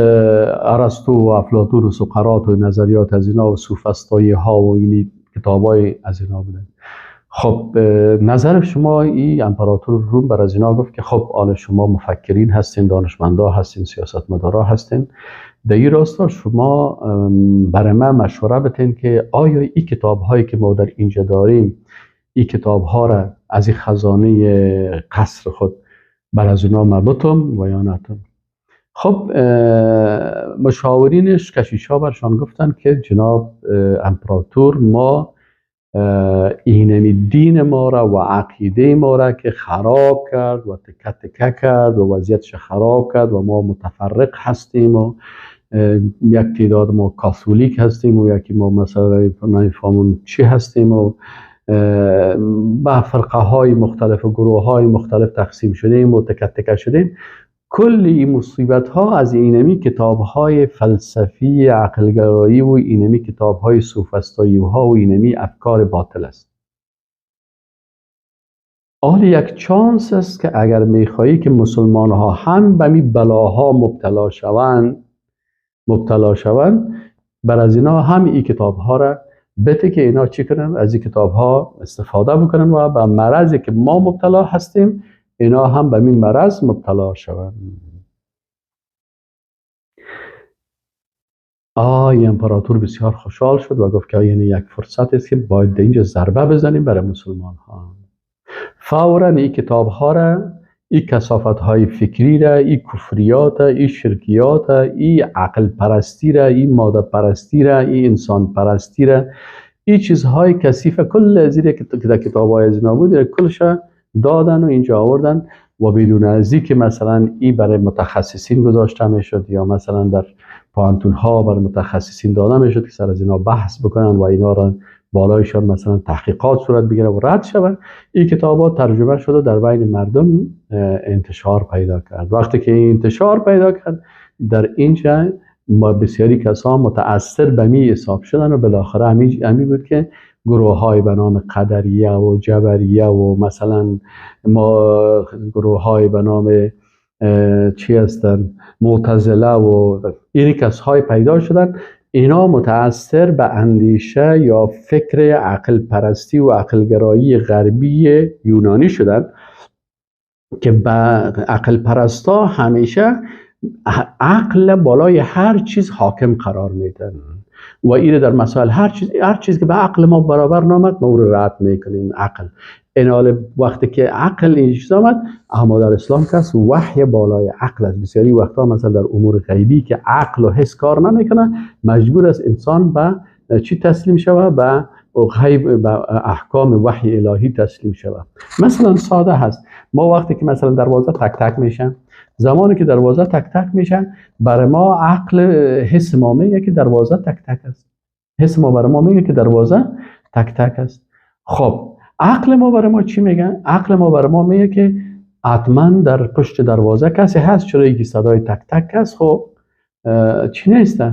ارسطو و افلاطون و سقراط و نظریات از اینا و سوفسطایی ها و این کتابای از اینا بودن. خب نظر شما این امپراتور روم بر از اینا گفت که خب آل شما مفکرین هستین، دانشمندا هستین، سیاستمدارا هستین، در این راستا شما برای من مشوره بتین که آیا این کتاب هایی که ما در اینجا داریم، این کتاب ها را از این خزانه قصر خود بر از اینا مربوطم و یا نتم. خب مشاورینش کشیشا برشان گفتن که جناب امپراتور، ما اینمی دین ما را و عقیده ما را که خراب کرد و تکه تکه کرد و وضعیتش خراب کرد و ما متفرق هستیم و یک تعداد ما کاتولیک هستیم و یکی ما مثلا نمیفهمون چی هستیم و به فرقه های مختلف و گروه های مختلف تقسیم شدیم و تکه تکه شدیم. کل این مصیبت ها از اینمی کتاب های فلسفی عقلگرایی و اینمی کتاب های سوفسطایی ها و اینمی افکار باطل است. آل یک چانس است که اگر میخوایی که مسلمان ها هم به می بلاها مبتلا شوند، بر از اینا هم این کتاب ها را بته که اینا چی کنن؟ از این کتاب ها استفاده بکنن و به مرضی که ما مبتلا هستیم اینا هم به این مرض مبتلا شوند. آی امپراتور بسیار خوشحال شد و گفت که یعنی یک فرصت است که باید اینجا ضربه بزنیم برای مسلمان ها. فوراً این کتاب ها را، این کثافت های فکری را، این کفریات، این شرکیات، این عقل پرستی را، این ماده پرستی را، این انسان پرستی را، این چیزهای کثیف کل زیر که در کتاب های از اینا بود کلش دادن و اینجا آوردن و بدون از اینکه مثلا این برای متخصصین گذاشته میشد یا مثلا در پوهنتون ها برای متخصصین داده میشد که سر از اینا بحث بکنن و اینا را بالایشان مثلا تحقیقات صورت بگیره و رد شوند، این کتابات ترجمه شد و در بین مردم انتشار پیدا کرد. وقتی که این انتشار پیدا کرد، در اینجا ما بسیاری کسان متأثر به می حساب شدن و بالاخره همی بود که گروه های به نام قدریه و جبریه و مثلا ما گروه های به نام چی هستن، معتزله و این کس های پیدا شدن. اینا متأثر به اندیشه یا فکر عقل پرستی و عقل گرایی غربی یونانی شدن که به عقل پرستا همیشه عقل بالای هر چیز حاکم قرار میدن و این در مسائل هر چیز که به عقل ما برابر نامد ما او رو رد میکنیم. عقل اینال وقتی که عقل این چیز آمد، اما در اسلام کس وحی بالای عقل است. بسیاری وقتا مثلا در امور غیبی که عقل و حس کار نمیکنه، مجبور است انسان به چی تسلیم شوه؟ به غیب، به احکام وحی الهی تسلیم شوه. مثلا ساده هست، ما وقتی که مثلا دروازه تک تک میشن، زمانی که دروازه تک تک میشن، برای ما عقل حس ما میگه که دروازه تک تک است. حس ما برای ما میگه که دروازه تک تک است. خب عقل ما برای ما چی میگه؟ عقل ما برای ما میگه که حتما در پشت دروازه کسی هست، چرا یکی صدای تک تک هست؟ خب چی نیست،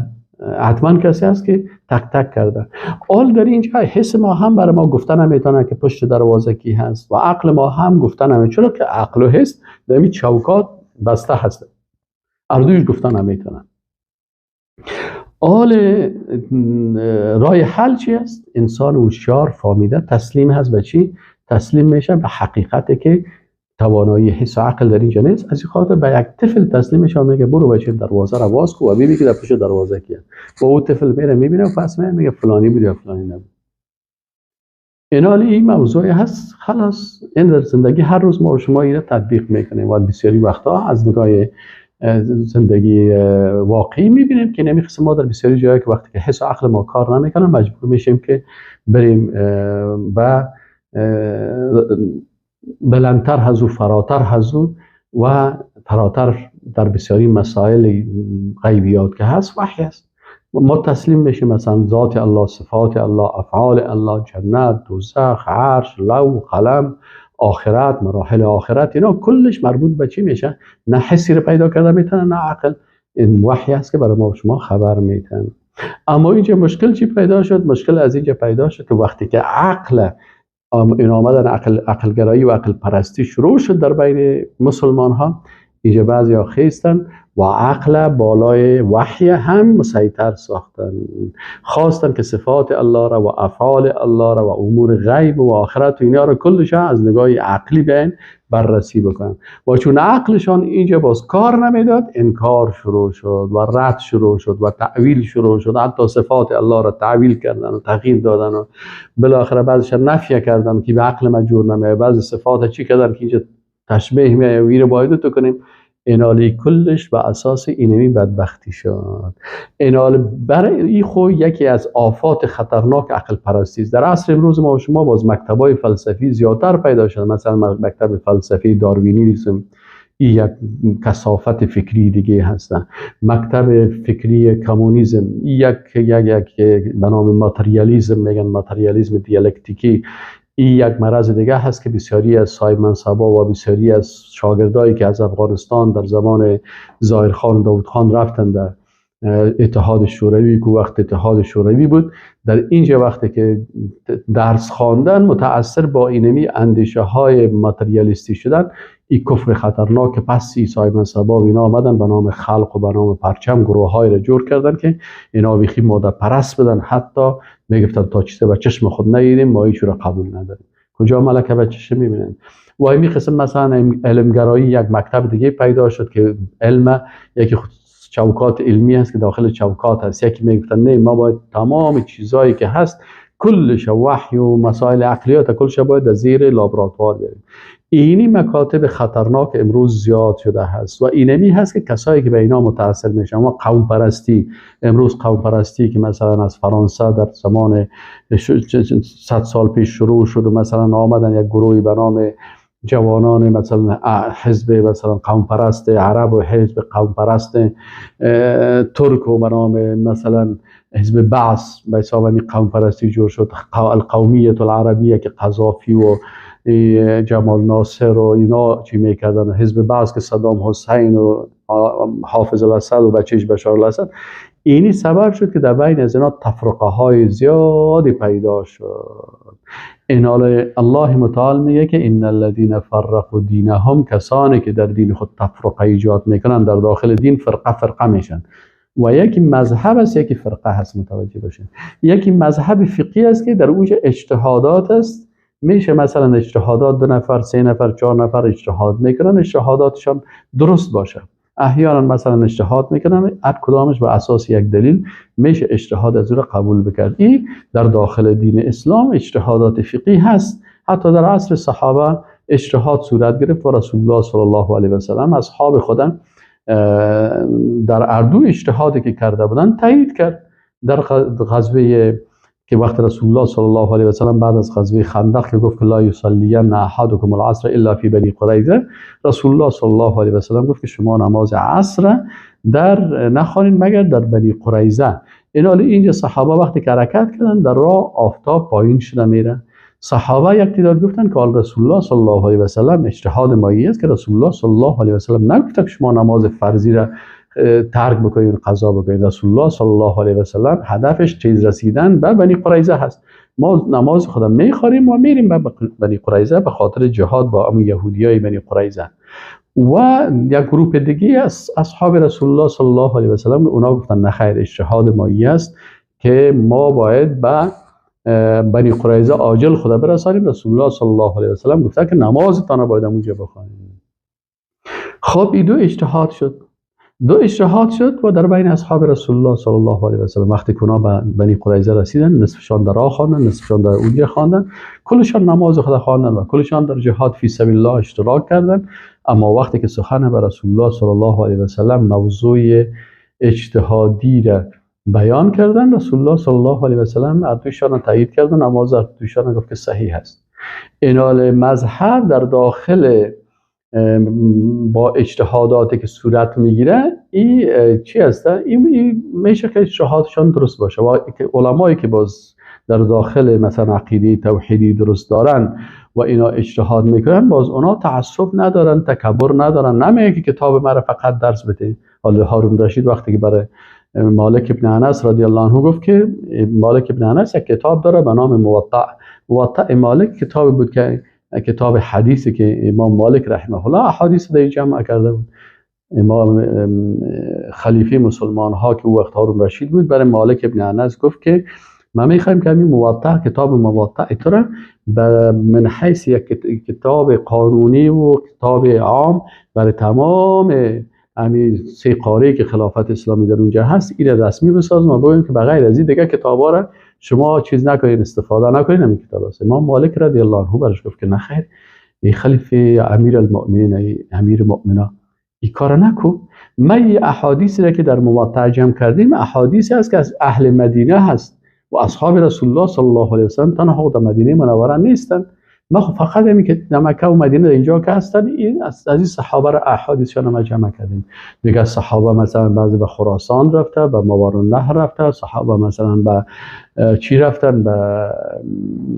حتما کسی هست که تک تک کرده. آل در اینجا حس ما هم برای ما گفتن نمیتونه که پشت دروازه کی هست و عقل ما هم گفتن نمیتونه، چرا که عقل و حس در این چوکات بسته هست، اردویش گفتن نمیتونن. آل رای حل چی است؟ انسان هوشیار فهمیده تسلیم هست به چی؟ تسلیم میشه به حقیقتی که توانایی حس و عقل در اینجا نیست. از این خاطر به یک طفل تسلیم میشه و میگه برو بچه دروازه را باز کن و ببین که در پشت دروازه کیه. با او طفل میره میبینه و پس میگه فلانی بود یا فلانی نبود. اینا این موضوعی هست. خلاص این در زندگی هر روز ما و شما اینو تطبیق میکنیم و بسیاری وقتا از نگاه زندگی واقعی میبینیم که نمی قسم ما در بسیاری جایی که وقتی که حس و عقل ما کار نمیکنه مجبور میشیم که بریم و بلندتر از او، فراتر از او و فراتر در بسیاری مسائل غیبیات که هست وحی است. ما تسلیم میشیم مثلا ذات الله، صفات الله، افعال الله، جنت، دوزخ، عرش، لوح، قلم، آخرت، مراحل آخرت، اینا کلش مربوط به چی میشه؟ نه حسی رو پیدا کرده میتونه نه عقل. این وحی است که برای ما و شما خبر میتن. اما اینجا مشکل چی پیدا شد؟ مشکل از اینجا پیدا شد که وقتی که عقل این آمدن عقلگرایی و عقل پرستی شروع شد در بین مسلمان ها، اینجا بعضی ها خیستن و عقل بالای وحی هم مسیطر ساختن، خواستن که صفات الله را و افعال الله را و امور غیب و آخرت و اینا را کلش از نگاه عقلی بین بررسی بکنن و چون عقلشان اینجا باز کار نمیداد، انکار شروع شد و رد شروع شد و تعویل شروع شد. حتی صفات الله را تعویل کردن و تغییر دادن و بالاخره بعضیش نفی کردن که به عقل ما جور نمیاد، بعضی صفات چی کردن که اینجا تشبیه میاد و باید تو کنیم. انالی کلش به اساس اینمی بدبختی شد. انال برای این خو یکی از آفات خطرناک عقل پرستی است. در عصر امروز ما و شما باز مکتبای فلسفی زیادتر پیدا شد. مثلا مکتب فلسفی داروینیسم، این یک کثافت فکری دیگه هستن. مکتب فکری کمونیسم، یک یک یک به نام ماتریالیسم میگن، ماتریالیسم دیالکتیکی، این یک مرض دیگه هست که بسیاری از صاحب منصبا و بسیاری از شاگردایی که از افغانستان در زمان ظاهرخان و داود خان رفتن در اتحاد شوروی، که وقت اتحاد شوروی بود، در اینجا وقتی که درس خواندن متأثر با اینمی اندیشه های ماتریالیستی شدن، این کفر خطرناک پسی صاحب منصبا و اینا آمدن به نام خلق و به نام پرچم گروه های را جور کردن که اینا بیخی ماده پرست بدن. حتی میگفتن تا چیزی به چشم خود ندیدیم ما هیچ را قبول نداریم. کجا ملکه به چشم میبینن؟ و این قسم مثلا علمگرایی یک مکتب دیگه پیدا شد که علم یکی چوکات علمی هست که داخل چوکات هست. یکی میگفتن نه، ما باید تمام چیزایی که هست کلش وحی و مسائل عقلیات کلش باید از زیر لابراتوار بریم. اینی مکاتب خطرناک امروز زیاد شده هست و اینمی هست که کسایی که به اینا متاثر میشن. ما قوم پرستی امروز، قوم پرستی که مثلا از فرانسه در زمان 100 سال پیش شروع شد و مثلا آمدن یک گروهی به نام جوانان مثلا حزب مثلا قوم پرست عرب و حزب قوم پرست ترک و به نام مثلا حزب بعث به حساب همین قوم پرستی جور شد، القومیت العربیه که قذافی و جمال ناصر و اینا چی میکردن، حزب بعث که صدام حسین و حافظ الاسد و بچهش بشار الاسد، اینی سبب شد که در بین از اینا تفرقه های زیادی پیدا شد. این الله متعال میگه که ان الذین فرقوا دینهم، کسانی که در دین خود تفرقه ایجاد میکنن، در داخل دین فرقه فرقه میشن. و یکی مذهب است، یکی فرقه هست. متوجه باشین، یکی مذهب فقهی است که در اونجا اجتهادات است، میشه مثلا اجتهادات 2 نفر 3 نفر 4 نفر اجتهاد میکنن، اجتهاداتشان درست باشه. احیانا مثلا اجتهاد میکنن، هر کدامش به اساس یک دلیل میشه اجتهاد از او را قبول بکرد. این در داخل دین اسلام اجتهادات فقهی هست. حتی در عصر صحابه اجتهاد صورت گرفت و رسول الله صلی الله علیه و سلم اصحاب خودم در اردو اجتهادی که کرده بودن تایید کرد. در غزوه که وقت رسول الله صلی الله علیه و سلم بعد از غزوه خندق که گفت که لا یصلین احدکم العصر الا فی بنی قریظه، رسول الله صلی الله علیه و سلم گفت که شما نماز عصر در نخوانید مگر در بنی قریظه. این حال اینجا صحابه وقتی که حرکت کردن در راه آفتاب پایین شده میره، صحابه یک تعداد گفتن که رسول الله صلی الله علیه و سلم اجتهاد مایی است که رسول الله صلی الله علیه و سلم نگفته که شما نماز فرضی را ترک بکنید، قضا بکنید. رسول الله صلی الله علیه و سلم هدفش چیز رسیدن به بنی قریظه هست. ما نماز خودم میخوریم و میریم به بنی قریظه به خاطر جهاد با ام یهودیای بنی قریظه. و یک گروه دیگه از اصحاب رسول الله صلی الله علیه و سلم اونا گفتن نخیر، اجتهاد مایی است که ما باید به بنی قریظه عاجل خدا برسانیم. رسول الله صلی الله علیه و سلم گفته که نمازتان باید اونجا بخوانید. خب این دو اجتهاد شد، دو اجتهاد شد و در بین اصحاب رسول الله صلی الله علیه و سلم وقتی که اونا به بنی قریظه رسیدن، نصفشان در راه خواندن، نصفشان در اونجا خواندن، کلشان نماز خود خواندن و کلشان در جهاد فی سبیل الله اشتراک کردن. اما وقتی که سخن به رسول الله صلی الله علیه و سلم موضوع اجتهادی را بیان کردن، رسول الله صلی الله علیه و سلم اردوشان تایید کردن، نماز اردوشان گفت که صحیح است. اینال مذهب در داخل با اجتهاداتی که صورت میگیره این چی هست؟ این میشه که اجتهادشان درست باشه و علمایی که باز در داخل مثلا عقیده توحیدی درست دارن و اینا اجتهاد میکنن، باز اونا تعصب ندارن، تکبر ندارن، نمیگه که کتاب مرا فقط درس بده. حالا هارون رشید وقتی که برای مالک ابن انس رضی الله عنه گفت که مالک ابن انس یک کتاب داره به نام موطأ، موطأ مالک کتاب بود که کتاب حدیثی که امام مالک رحمه الله احادیث در جمع کرده بود. امام خلیفه مسلمان ها که او وقت هارون رشید بود، برای مالک ابن انس گفت که ما میخوایم که همین موطأ، کتاب موطأ تو را من حیث یک کتاب قانونی و کتاب عام برای تمام همین سه قاره که خلافت اسلامی در اونجا هست این رسمی بسازیم و بگوییم که بغیر از این دیگه کتابا را شما چیز نکنین، استفاده نکنین، همین کتاب است. امام مالک رضی الله عنه برش گفت که نخیر، ای خلیفه امیر المؤمنین، ای امیر مؤمنا، این کار نکو. ما این احادیثی را که در موطأ جمع کردیم احادیثی است که از اهل مدینه هست و اصحاب رسول الله صلی الله علیه و سلم تنها در مدینه منوره نیستند. ما خب فقط همین که در مکه و مدینه اینجا که هستن، این از این صحابه را احادیثشان ما جمع کردیم. دیگه صحابه مثلا بعضی به خراسان رفته، به ماوراءالنهر رفته، صحابه مثلا به چی رفتن، به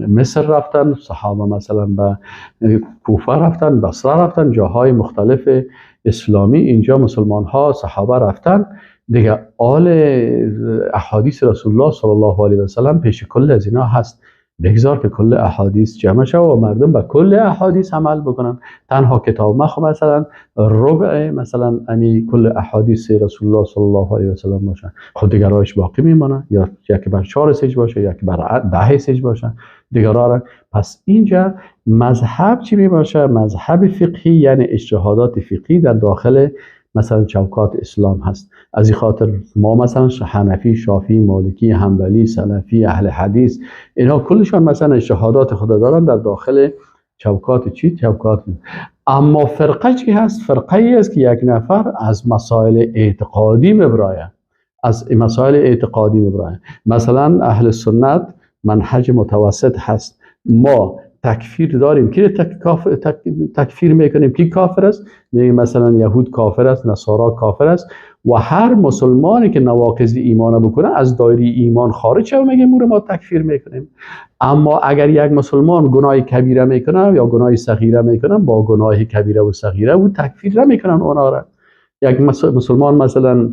مصر رفتن، صحابه مثلا به کوفه رفتن، بصره رفتن، جاهای مختلف اسلامی اینجا مسلمان ها صحابه رفتن. دیگه آل احادیث رسول الله صلی الله علیه و سلم پیش کل از اینا هست. بگذار که کل احادیث جمع شود و مردم به کل احادیث عمل بکنن. تنها کتاب ما خب مثلا ربع مثلا امی کل احادیث رسول الله صلی الله علیه و سلم باشه، خب دیگرایش باقی میمانه، یا یکی بر 4 سج باشه، یکی بر 10 سج باشه، دیگرا. پس اینجا مذهب چی می باشه؟ مذهب فقهی، یعنی اجتهادات فقهی در داخل مثلا چوکات اسلام هست. از این خاطر ما مثلا حنفی، شافعی، مالکی، حنبلی، سلفی، اهل حدیث، اینا کلشان مثلا اجتهادات خود دارن در داخل چوکات چی؟ چوکات. اما فرقه چی هست؟ فرقه ای است که یک نفر از مسائل اعتقادی مبرایه، از مسائل اعتقادی مبرایه. مثلا اهل سنت منهج متوسط هست. ما تکفیر داریم، کی تکفیر میکنیم؟ کی کافر است؟ میگیم مثلا یهود کافر است، نصارا کافر است، و هر مسلمانی که نواقض ایمان بکنه از دایره ایمان خارج شه و میگیم او رو ما تکفیر میکنیم. اما اگر یک مسلمان گناه کبیره میکنه یا گناه صغیره میکنه، با گناه کبیره و صغیره او تکفیر نمیکنن اونا را. یک مسلمان مثلا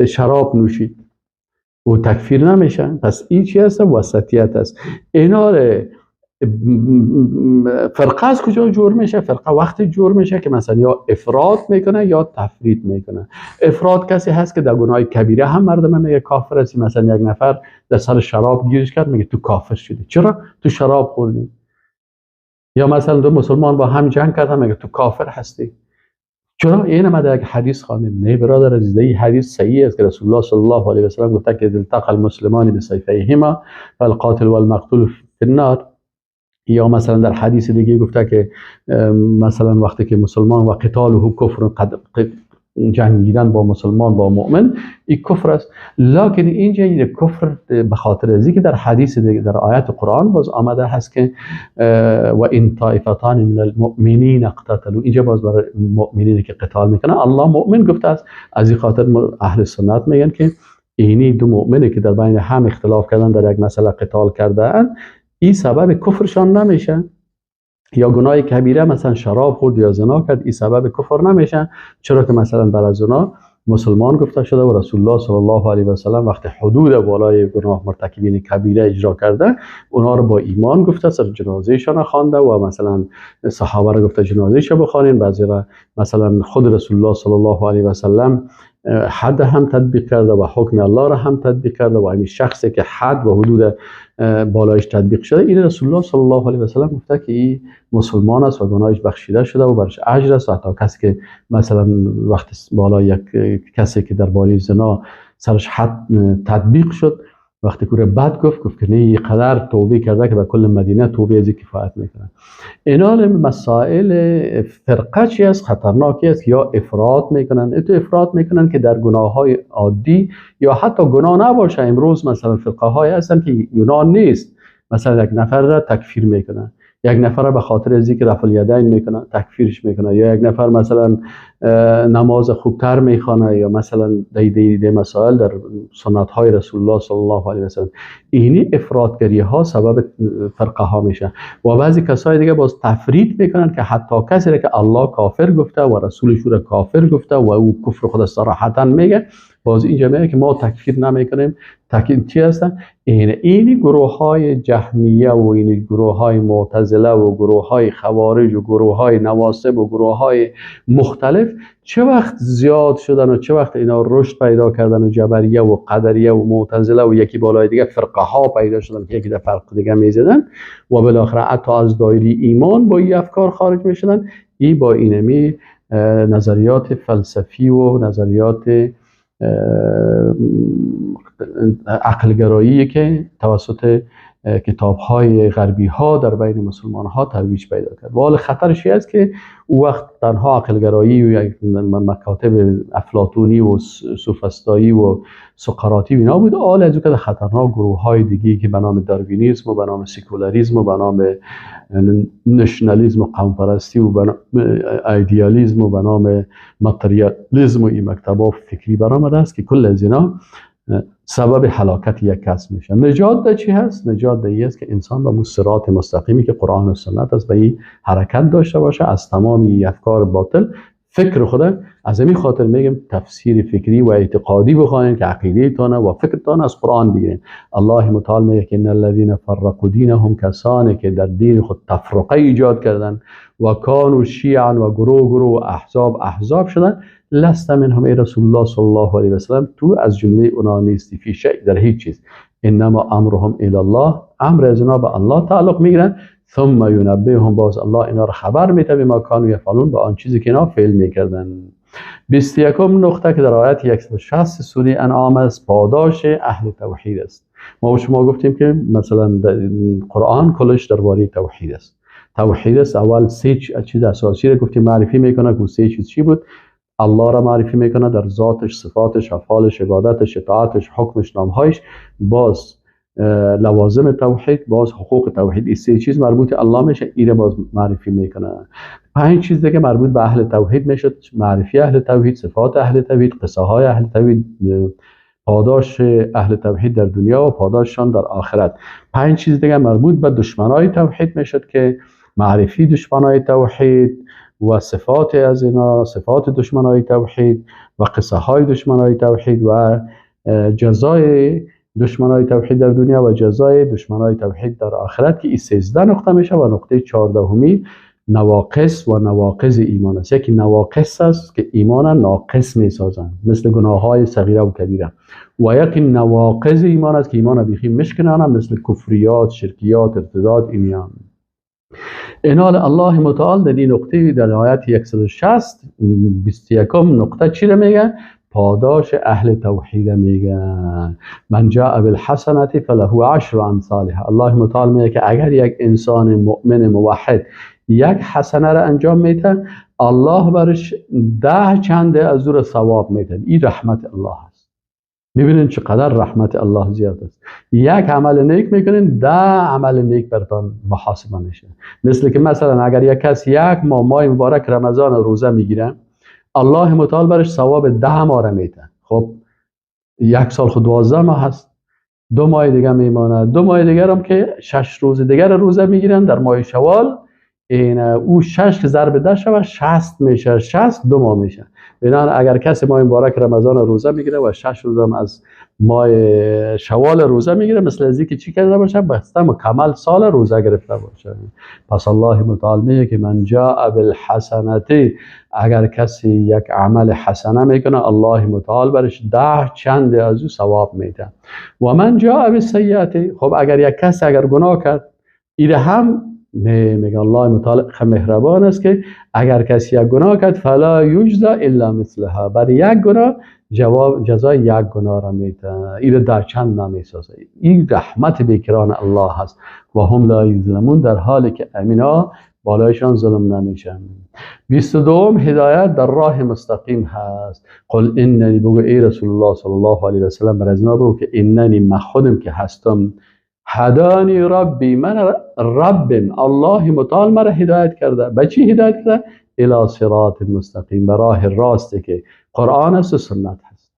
شراب نوشید و تکفیر نمیشه. پس این چی هست؟ وسطیت است. اینا فرقه از کجا جور میشه؟ فرقه وقتی جور میشه که مثلا یا افراط میکنه یا تفرید میکنه. افراط کسی هست که در گناه کبیره هم مردم میگه کافر هستی. مثلا یک نفر در سر شراب گیرش کرد، میگه تو کافر شدی. چرا؟ تو شراب خوردی. یا مثلا دو مسلمان با هم جنگ کردن، میگه تو کافر هستی. چرا؟ این ما در یک حدیث خواندیم. نه برادر عزیز، این حدیث صحیح است که رسول الله صلی الله علیه و سلم گفته که التقى المسلمان بسیفیهما فالقاتل والمقتول فی النار. یا مثلا در حدیث دیگه گفته که مثلا وقتی که مسلمان و قتاله کفر، جنگیدن با مسلمان با مؤمن این کفر است. لکن اینجا این کفر به خاطر از اینکه در حدیث دیگه در آیت قرآن باز آمده هست که و این طائفتان من المؤمنین اقتتلوا، اینجا باز برای مؤمنین که قتال میکنن الله مؤمن گفته است. از این خاطر اهل سنت میگن که اینی دو مؤمنی که در بین هم اختلاف کردن در یک مسئله قتال کردن، این سبب کفرشان نمیشه. یا گناه کبیره مثلا شراب خورد یا زنا کرد، این سبب کفر نمیشه. چرا که مثلا بر از اونا مسلمان گفته شده و رسول الله صلی الله علیه و سلم وقتی حدود بالای گناه مرتکبین کبیره اجرا کرده، اونا رو با ایمان گفته، سر جنازهشان خوانده و مثلا صحابه رو گفته جنازهش بخوانین. بعضی را مثلا خود رسول الله صلی الله علیه و سلم حد هم تطبیق کرده و حکم الله را هم تطبیق کرده و همین شخصی که حد و حدود بالایش تطبیق شده، این رسول الله صلی الله علیه و سلم گفته که این مسلمان است و گناهش بخشیده شده و برش اجر است. و حتی کسی که مثلا وقت بالای یک کسی که درباره زنا سرش حد تطبیق شد، وقتی که بد گفت، گفت که نه اینقدر توبه کرده که به کل مدینه توبه از کفایت میکنه. اینا مسائل فرقه چی است؟ خطرناکی است. یا افراط میکنن، تو افراط میکنن که در گناه های عادی یا حتی گناه نباشه. امروز مثلا فرقه های هستن که گناه نیست، مثلا یک نفر را تکفیر میکنن، یک نفر را به خاطر از اینکه رفع الیدین میکنه تکفیرش میکنه، یا یک نفر مثلا نماز خوبتر میخوانه، یا مثلا دی مسائل در سنت های رسول الله صلی الله علیه و سلم. اینی افراطگری ها سبب فرقه ها میشه. و بعضی کسای دیگه باز تفرید میکنن که حتی کسی را که الله کافر گفته و رسولش را کافر گفته و او کفر خود صراحتا میگه، باز اینجا میگه که ما تکفیر نمیکنیم. تکفیر چی هستن؟ اینی گروه های جهمیه و این گروه های معتزله و گروه های خوارج و گروه های نواصب و گروه های مختلف چه وقت زیاد شدن و چه وقت اینا رشد پیدا کردن و جبریه و قدریه و معتزله و یکی بالای دیگه فرقه ها پیدا شدن که یکی در فرق دیگه میزدن و بالاخره حتی از دایره ایمان با این افکار خارج میشدن. این با اینمی نظریات فلسفی و نظریات عقلگرایی که توسط کتاب‌های غربی ها در بین مسلمان ها ترویج پیدا کرد. و حال خطرش این است که او وقت تنها عقلگرایی و مکاتب افلاطونی و سوفسطایی و سقراطی و اینا بود. حال از او که خطرناک گروه های دیگه که به نام داروینیسم و به نام سکولاریسم و به نام نشنالیسم و قوم پرستی و به نام ایدئالیسم و به نام ماتریالیسم و این مکتب‌ها فکری برآمده است که کل از اینا سبب هلاکت یک کس میشه. نجات در چی هست؟ نجات در این است که انسان به صراط مستقیمی که قرآن و سنت است به این حرکت داشته باشه، از تمام افکار باطل فکر خود. از همین خاطر میگم تفسیر فکری و اعتقادی بخواین که عقیده تانه و فکرتان از قرآن بگیرین. الله متعال میگه که ان الذين فرقوا دینهم، کسانی که در دین خود تفرقه ایجاد کردن و کانوا شیعا و گروه گروه و احزاب احزاب شدن، لست منهم ای رسول الله صلی الله علیه و سلم، تو از جمله اونا نیستی، فی شیء، در هیچ چیز. انما امرهم الی الله، امر از اینا به الله تعلق میگیرن. ثم ینبئهم، باز الله اینا رو خبر میده به ما کانوا یفعلون، با آن چیزی که اینا فعل میکردن. 21 نقطه که در آیت 160 سوره انعام است، پاداش اهل توحید است. ما و شما گفتیم که مثلا قرآن کلش درباره توحید است. توحید است. اول سه چیز اساسی رو گفتیم معرفی میکنه که سه چیز چی بود؟ الله را معرفی میکنه در ذاتش، صفاتش، افعالش، عبادتش، اطاعتش، حکمش، نامهایش، باز لوازم توحید، باز حقوق توحید. این سه چیز مربوط الله میشه، ایره باز معرفی میکنه. پنج چیز دیگه مربوط به اهل توحید میشه، معرفی اهل توحید، صفات اهل توحید، قصه های اهل توحید، پاداش اهل توحید در دنیا و پاداششان در آخرت. پنج چیز دیگه مربوط به دشمنای توحید میشد که معرفی دشمنای توحید، و صفات از اینا، صفات دشمنای توحید و قصه های دشمنای توحید و جزای دشمنای توحید در دنیا و جزای دشمنای توحید در آخرت، که این 13 نقطه میشه. و نقطه 14 نواقص و نواقض ایمان است. یکی نواقص است که ایمان ناقص میسازند، مثل گناه های صغیره و کبیره، و یکی نواقض ایمان است که ایمان بیخی مشکنانه، مثل کفریات، شرکیات، ارتداد. اینیان اینال الله متعال در این نقطه در آیت 160 21 نقطه چی رو میگه؟ پاداش اهل توحید میگه. من جاء بالحسنه فله عشر امثالها. الله متعال میگه که اگر یک انسان مؤمن موحد یک حسنه را انجام میده، الله برش 10 چنده از او را ثواب میده. این رحمت الله است. میبینین چقدر رحمت الله زیاد است. یک عمل نیک میکنین، 10 عمل نیک برتان محاسبه میشه. مثل که مثلا اگر یک کس یک ماه مبارک رمضان روزه میگیره، الله متعال برش ثواب 10 ماه را میده. خب یک سال خود 12 ماه هست، 2 ماه دیگه میمانه، 2 ماه دیگر هم که 6 روز دیگر روزه میگیرن در ماه شوال، این او 6 که ضرب 10 شود 60 میشه، 60 2 ماه میشه. بنابراین اگر کسی ماه مبارک رمضان روزه میگیره و 6 روز هم از ماه شوال روزه میگیره، مثل از اینکه چی کرده باشه؟ بسته مکمل سال روزه گرفته باشه. پس الله متعال میگه که من جاء بالحسنه، اگر کسی یک عمل حسنه میکنه، الله متعال برش 10 چند از او ثواب میده. و من جاء بالسیئه، خب اگر یک کسی اگر گناه کرد، ایره هم نه، میگه الله متعال مهربان است که اگر کسی یک گناه کرد فلا یجزا الا مثلها، برای یک گناه جواب جزای یک گناه را میده، این در چند نمیسازه. این رحمت بیکران الله هست. و هم لا یظلمون، در حالی که امینا بالایشان ظلم نمیشن. 22 هدایت در راه مستقیم هست. قل اننی، بگو ای رسول الله صلی الله علیه و سلم، بر از اینا بگو که اننی، من خودم که هستم، هدانی ربی، من ربم الله متعال مرا هدایت کرده. به چی هدایت کرده؟ الی صراط مستقیم، به راه راستی که قرآن است و سنت هست.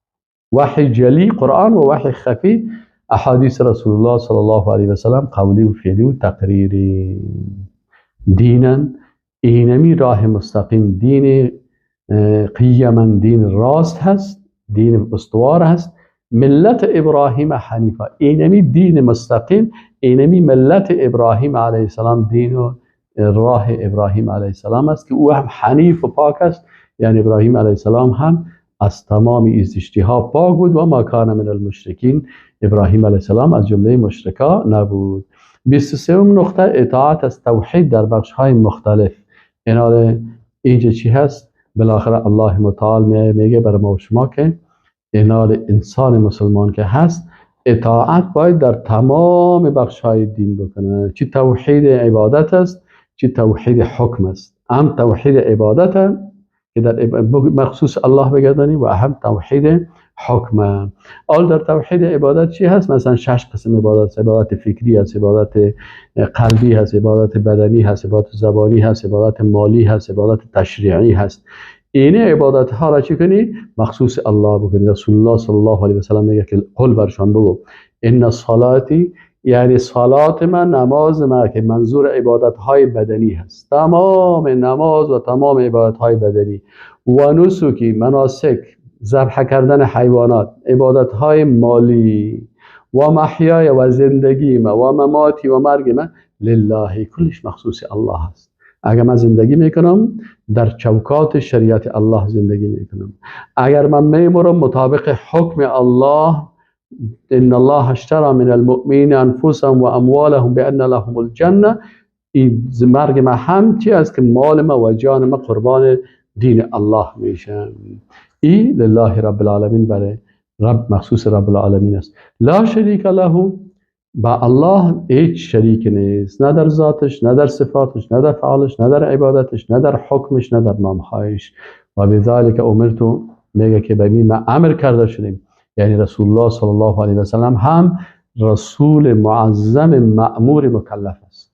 وحی جلی قرآن و وحی خفی احادیث رسول الله صلی الله علیه و سلم، قولی و فعلی و تقریری. دینا، اینمی راه مستقیم دین قیما، دین راست هست، دین استوار هست. ملت ابراهیم حنیفه، اینمی دین مستقیم، اینمی ملت ابراهیم علیه السلام، دین و راه ابراهیم علیه السلام است که او هم حنیف و پاک است. یعنی ابراهیم علیه السلام هم از تمام ایزدشتی ها پاک بود و ما کان من المشرکین، ابراهیم علیه السلام از جمله مشرکا نبود. 23 نقطه اطاعت از توحید در بخش های مختلف. اینجا چی هست؟ بالاخره الله متعال میگه برای ما و شما که اینال انسان مسلمان که هست اطاعت باید در تمام بخش های دین بکنه، چی توحید عبادت است، چی توحید حکم است. هم توحید عبادت که در مخصوص الله بگردانی و هم توحید حکم. آل در توحید عبادت چی هست؟ مثلا 6 قسم عبادت، عبادت فکری هست، عبادت قلبی هست، عبادت بدنی هست، عبادت زبانی هست، عبادت مالی هست، عبادت تشریعی هست. این عبادت ها را چی کنی؟ مخصوص الله بکنی. رسول الله صلی الله علیه و سلم میگه که قل برشان بگو ان صلاتی، یعنی صلات من، نماز من، که منظور عبادت های بدنی هست، تمام نماز و تمام عبادت های بدنی، و نسکی، مناسک، ذبح کردن حیوانات، عبادت های مالی، و محیای و زندگی ما و مماتی و مرگ من، لله، کلش مخصوص الله هست. اگر من زندگی میکنم در چوکات شریعت الله زندگی میکنم، اگر من میمرم مطابق حکم الله، ان الله اشترى من المؤمنین انفسهم و اموالهم بان لهم الجنه، این مرگ ما هم چی است که مال ما و جان ما قربان دین الله میشن. ای لله رب العالمین، برای رب مخصوص رب العالمین است. لا شریک له، با الله هیچ شریک نیست، نه در ذاتش، نه در صفاتش، نه در فعالش، نه در عبادتش، نه در حکمش، نه در نامهایش. و بذلک امرت، میگه که به ما امر کرده شدیم، یعنی رسول الله صلی الله علیه و سلم هم رسول معظم مأمور مکلف است،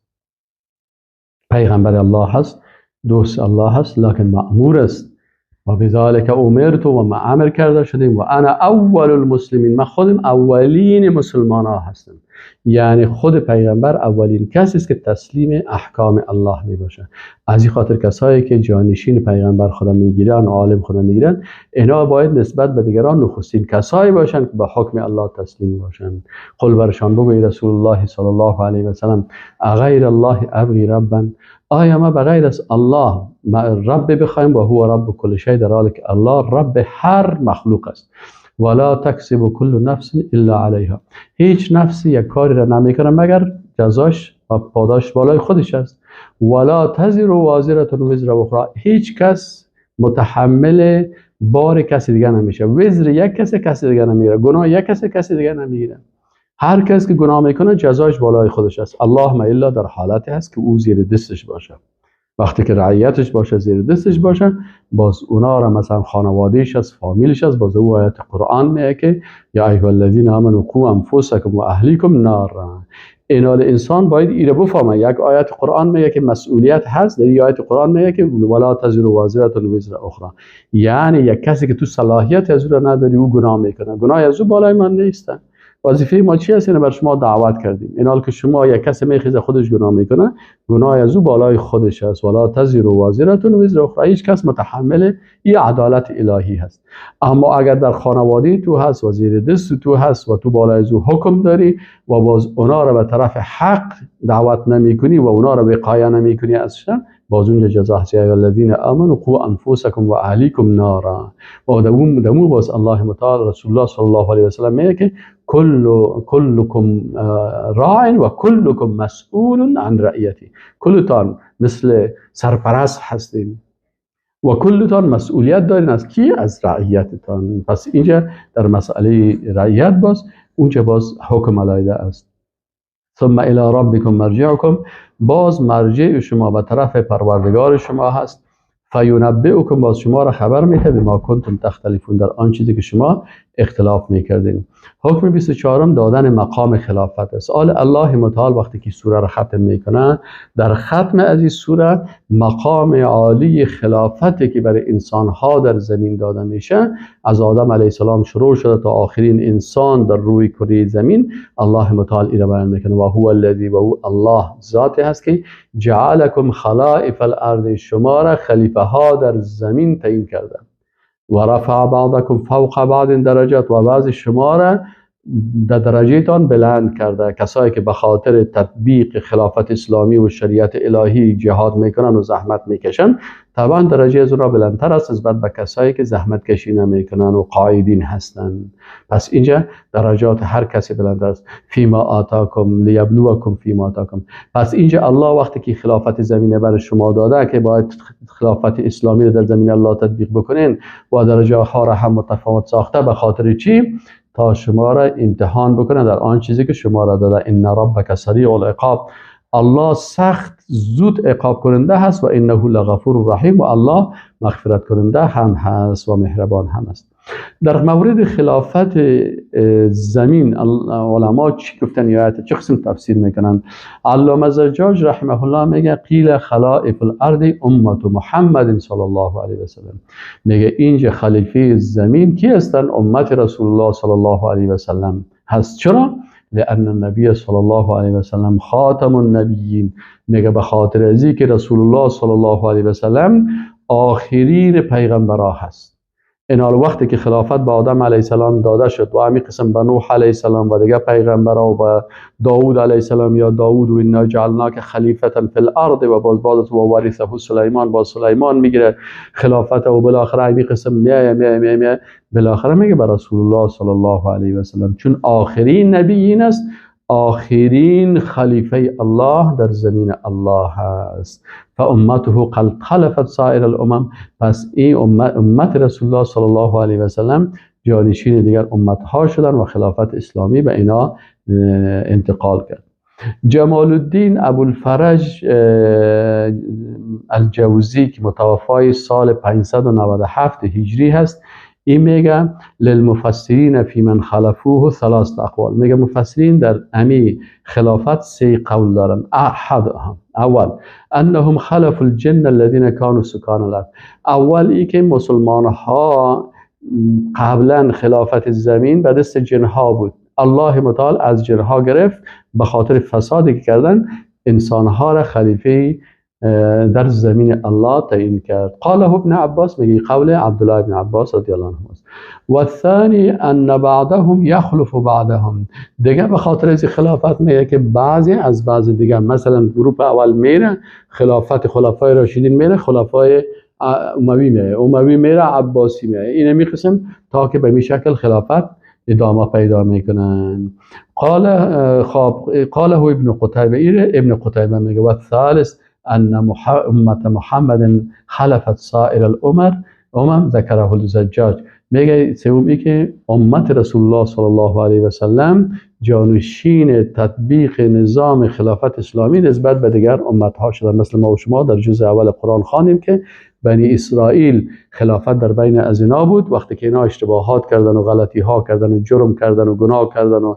پیغمبر الله هست، دوست الله هست، لکن مأمور است. و بذلک امرت، و ما امر کرده شدیم، و انا اول المسلمین، ما خودم اولین مسلمان ها هستم. یعنی خود پیغمبر اولین کسی است که تسلیم احکام الله می باشه. از این خاطر کسایی که جانشین پیغمبر خدا میگیرن، عالم خدا میگیرن، اینا باید نسبت به دیگران نخستین کسایی باشن که به حکم الله تسلیم باشن. قل برشان بگوی رسول الله صلی الله علیه و سلم اغیر الله ابغی ربا، آیا ما بغیر از الله رب بخوایم؟ و هو رب کل شیء، در حالی که الله رب هر مخلوق است. ولا تکسب کل نفس الا علیها، هیچ نفسی یک کاری را نمیکنه مگر جزاش و پاداش بالای خودش است. ولا تزر وازرة وزر اخرى، هیچ کس متحمل بار کسی دیگه نمیشه. وزر یک کسی کسی دیگه نمیگیره، گناه یک کسی کسی دیگه نمیگیره. هر کس که گناه میکنه جزاش بالای خودش است. اللهم الا در حالتی هست که او زیر دستش باشه. وقتی که رعیتش باشه، زیر دستش باشه، باز اونا را مثلا خانوادهش است، فامیلش است، باز او آیت قرآن میگه که یا ایها الذین آمنوا قوا انفسکم و اهلیکم نارا. اینال انسان باید ایره بفهمه. یک آیت قرآن میگه که مسئولیت هست، در آیت قرآن میگه که ولا تزر وازرة وزر اخرى، یعنی یک کسی که تو صلاحیت از او را نداری او گناه میکنه، گناه از او بالای من نیست. وظیفه ما چی هست؟ اینو بر شما دعوت کردیم. اینال که شما یک کسی میخیزه خودش گناه میکنه، گناه از او بالای خودش است. ولا تزر وازرة وزر اخرى، هیچ کس متحمل این عدالت الهی هست. اما اگر در خانواده تو هست و زیر دست تو هست و تو بالای از او حکم داری و باز اونا را به طرف حق دعوت نمیکنی و اونا را وقایه نمیکنی از شر، باز اونجا جزا هست. یا الذین آمنوا قوا انفسکم و اهلیکم نارا. و دمو باز الله متعال رسول الله صلی الله علیه و سلم میگه که کلکم راع و کلکم مسئول عن رعیتی، کلتان مثل سرپرست هستیم و کلتان مسئولیت دارین از کی؟ از رعیتتان. پس اینجا در مسئله رعیت باز اونجا باز حکم علیه است. ثم الی ربکم مرجعکم، باز مرجع شما به طرف پروردگار شما هست. فینبئکم، باز شما را خبر میده بما کنتم تختلفون، در آن چیزی که شما اختلاف میکردین. حکم 24 دادن مقام خلافت است. آل الله متعال وقتی که سوره را ختم میکنه، در ختم از این سوره مقام عالی خلافتی که برای انسانها در زمین داده میشه، از آدم علیه السلام شروع شده تا آخرین انسان در روی کره زمین، الله متعال این را بیان میکنه. و هو الذی، و هو الله ذاتی هست که جعلکم خلائف الارض، شما را خلیفه ها در زمین تعیین کرده. و رفع بعضکم فوق بعض درجات، و بعض شما را در درجه تان بلند کرده. کسایی که به خاطر تطبیق خلافت اسلامی و شریعت الهی جهاد میکنن و زحمت میکشن، طبعا درجه از اونها بلندتر است نسبت به کسایی که زحمت کشی نمیکنن و قاعدین هستند. پس اینجا درجات هر کسی بلند است. فیما آتاکم لیبلوکم فیما آتاکم. پس اینجا الله وقتی که خلافت زمینه بر شما داده که باید خلافت اسلامی رو در زمین الله تطبیق بکنین و درجه ها را هم متفاوت ساخته، به خاطر چی؟ تا شما را امتحان بکنه در آن چیزی که شما را داده. ان ربک سریع العقاب، الله سخت زود عقاب کننده هست، و انه لغفور رحیم، و الله مغفرت کننده هم هست و مهربان هم است. در مورد خلافت زمین علما چی گفتن یا چه قسم تفسیر میکنن؟ علامه زجاج رحمه الله میگه قیل خلائف الارض امت محمد صلی الله علیه و سلم. میگه اینجا خلیفه زمین کی هستن؟ امت رسول الله صلی الله علیه و سلم هست. چرا؟ لأن النبی صلی الله علیه و سلم خاتم النبیین. میگه به خاطر ازی که رسول الله صلی الله علیه و سلم آخرین پیغمبرها هست. اینال وقتی که خلافت به آدم علیه السلام داده شد و همین قسم به نوح علیه السلام و دیگه پیغمبرها و به داود علیه السلام، یا داود و انا جعلناک خلیفة فی الارض، و باز بعد و ورثه سلیمان، باز سلیمان میگیره خلافت و بالاخره همین قسم میای میای میای میای بالاخره میگه به رسول الله صلی الله علیه و سلم، چون آخرین نبیین است، آخرین خلیفه الله در زمین الله است. فامته قد خلفت سایر الامم. پس این امت رسول الله صلی الله علیه و سلم جانشین دیگر امت ها شدن و خلافت اسلامی به اینا انتقال کرد. جمال الدین ابوالفرج الجوزی که متوفای سال 597 هجری هست، این میگه للمفسرین فی من خلفوه ثلاث اقوال. میگه مفسرین در امی خلافت سه قول دارن. احدهم، اول انهم خلف الجن الذين كانوا سكان الارض. اول ای که مسلمان ها قبلا خلافت زمین به دست جنها بود، الله متعال از جنها گرفت به خاطر فسادی که کردن، انسانها را خلیفه در زمین الله تعیین کرد. قاله ابن عباس، میگه قول عبدالله ابن عباس رضی الله عنه است. و الثانی ان بعضهم یخلف بعضهم. دیگه به خاطر از خلافت میگه که بعضی از بعضی دیگه، مثلا گروه اول میره خلافت خلفای راشدین میره، خلفای اموی میره، اموی میره عباسی میره، اینه میقسم تا که به می شکل خلافت ادامه پیدا میکنن. قال خب قاله ابن قتیبه، ابن قتیبه میگه و الثالث ان امت محمد خلفت سائر الامم ذکره الزجاج. میگه سوم ای که امت رسول الله صلی الله علیه و سلم جانشین تطبیق نظام خلافت اسلامی نسبت به دیگر امت ها شدن. مثل ما و شما در جزء اول قرآن خوانیم که بنی اسرائیل خلافت در بین از اینا بود، وقتی که اینا اشتباهات کردن و غلطی ها کردن و جرم کردن و گناه کردن و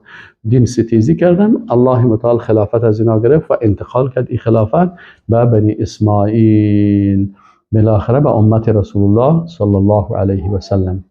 دین ستیزی کردن، الله متعال خلافت از اینا گرفت و انتقال کرد این خلافت به بنی اسماعیل، بالاخره به امت رسول الله صلی الله علیه و سلم.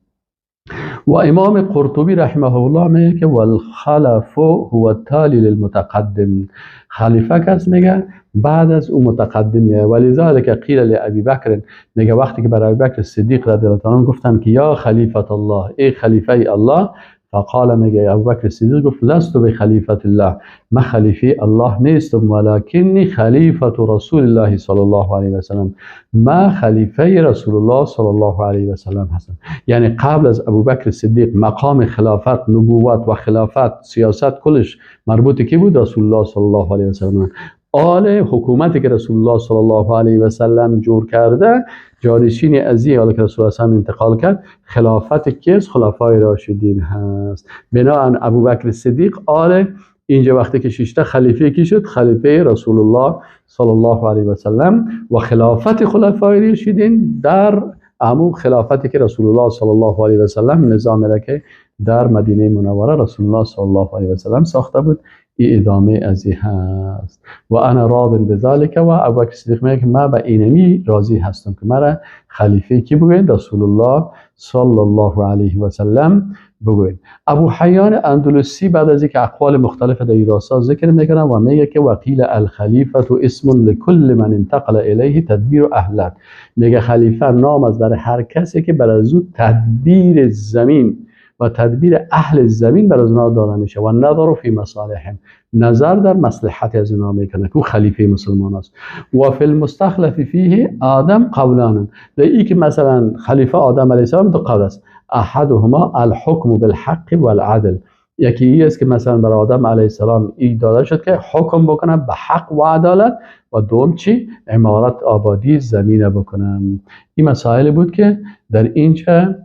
و امام قرطبی رحمه الله میگه که والخلف هو التالی للمتقدم. خلیفه کس میگه بعد از او متقدم میگه. ولذلك قیل لابی بکر، میگه وقتی که برای ابی بکر صدیق رضی الله عنه گفتن که یا خلیفه الله، ای خلیفه الله، فقال، میگه ابو بکر صدیق گفت لست بخلیفه الله، من خلیفه الله نیستم، ولکنی خلیفه رسول الله صلی الله علیه و سلم، ما خلیفه رسول الله صلی الله علیه و سلم هستم. یعنی قبل از ابو بکر صدیق مقام خلافت، نبوت و خلافت، سیاست کلش مربوط کی بود؟ رسول الله صلی الله علیه و سلم. آل حکومتی که رسول الله صلی الله علیه و سلم جور کرده، جانشین ازی حالا که رسول الله انتقال کرد، خلافت کیست؟ خلفای راشدین هست. بناءً ابوبکر صدیق آل اینجا وقتی که ششته خلیفه کی شد؟ خلیفه رسول الله صلی الله علیه و سلم. و خلافت خلفای راشدین در امو خلافتی که رسول الله صلی الله علیه و سلم نظام را که در مدینه منوره رسول الله صلی الله علیه و سلم ساخته بود، این ادامه از این هست. و انا راض بذلك. و ابوبکر صدیق میگه که من به اینمی راضی هستم که مرا خلیفه کی بگوین؟ رسول الله صلی الله علیه و سلم بگوین. ابو حیان اندلسی بعد از اینکه اقوال مختلف در راستا ذکر میکنه و میگه که وقیل الخلیفه اسم لكل من انتقل الیه تدبیر اهلت. میگه خلیفه نام از برای هر کسی که بر از او تدبیر زمین و تدبیر اهل زمین بر از اونا داده میشه و نظر فی مصالحهم، نظر در مصلحت از اونا میکنه که خلیفه مسلمان است. و فی المستخلف فیه آدم قولان، در ای که مثلا خلیفه آدم علیه السلام دو قول است. احدهما الحکم بالحق والعدل، یکی ای است که مثلا بر آدم علیه السلام ای داده شد که حکم بکنه به حق و عدالت، و دوم چی؟ عمارت آبادی زمین بکنم. این مسائل بود که در اینجا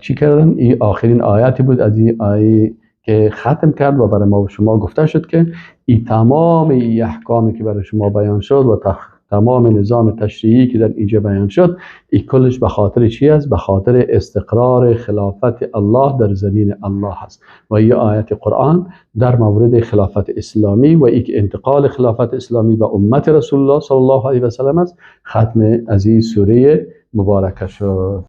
چی کردن؟ این آخرین آیاتی بود از این آیه که ختم کرد و برای ما و شما گفته شد که این تمام این احکامی که برای شما بیان شد و تمام نظام تشریعی که در اینجا بیان شد، این کلش به خاطر چی است؟ به خاطر استقرار خلافت الله در زمین الله است. و این آیت قرآن در مورد خلافت اسلامی و یک انتقال خلافت اسلامی به امت رسول الله صلی الله علیه و سلم است، ختم از این سوره مبارکه شد.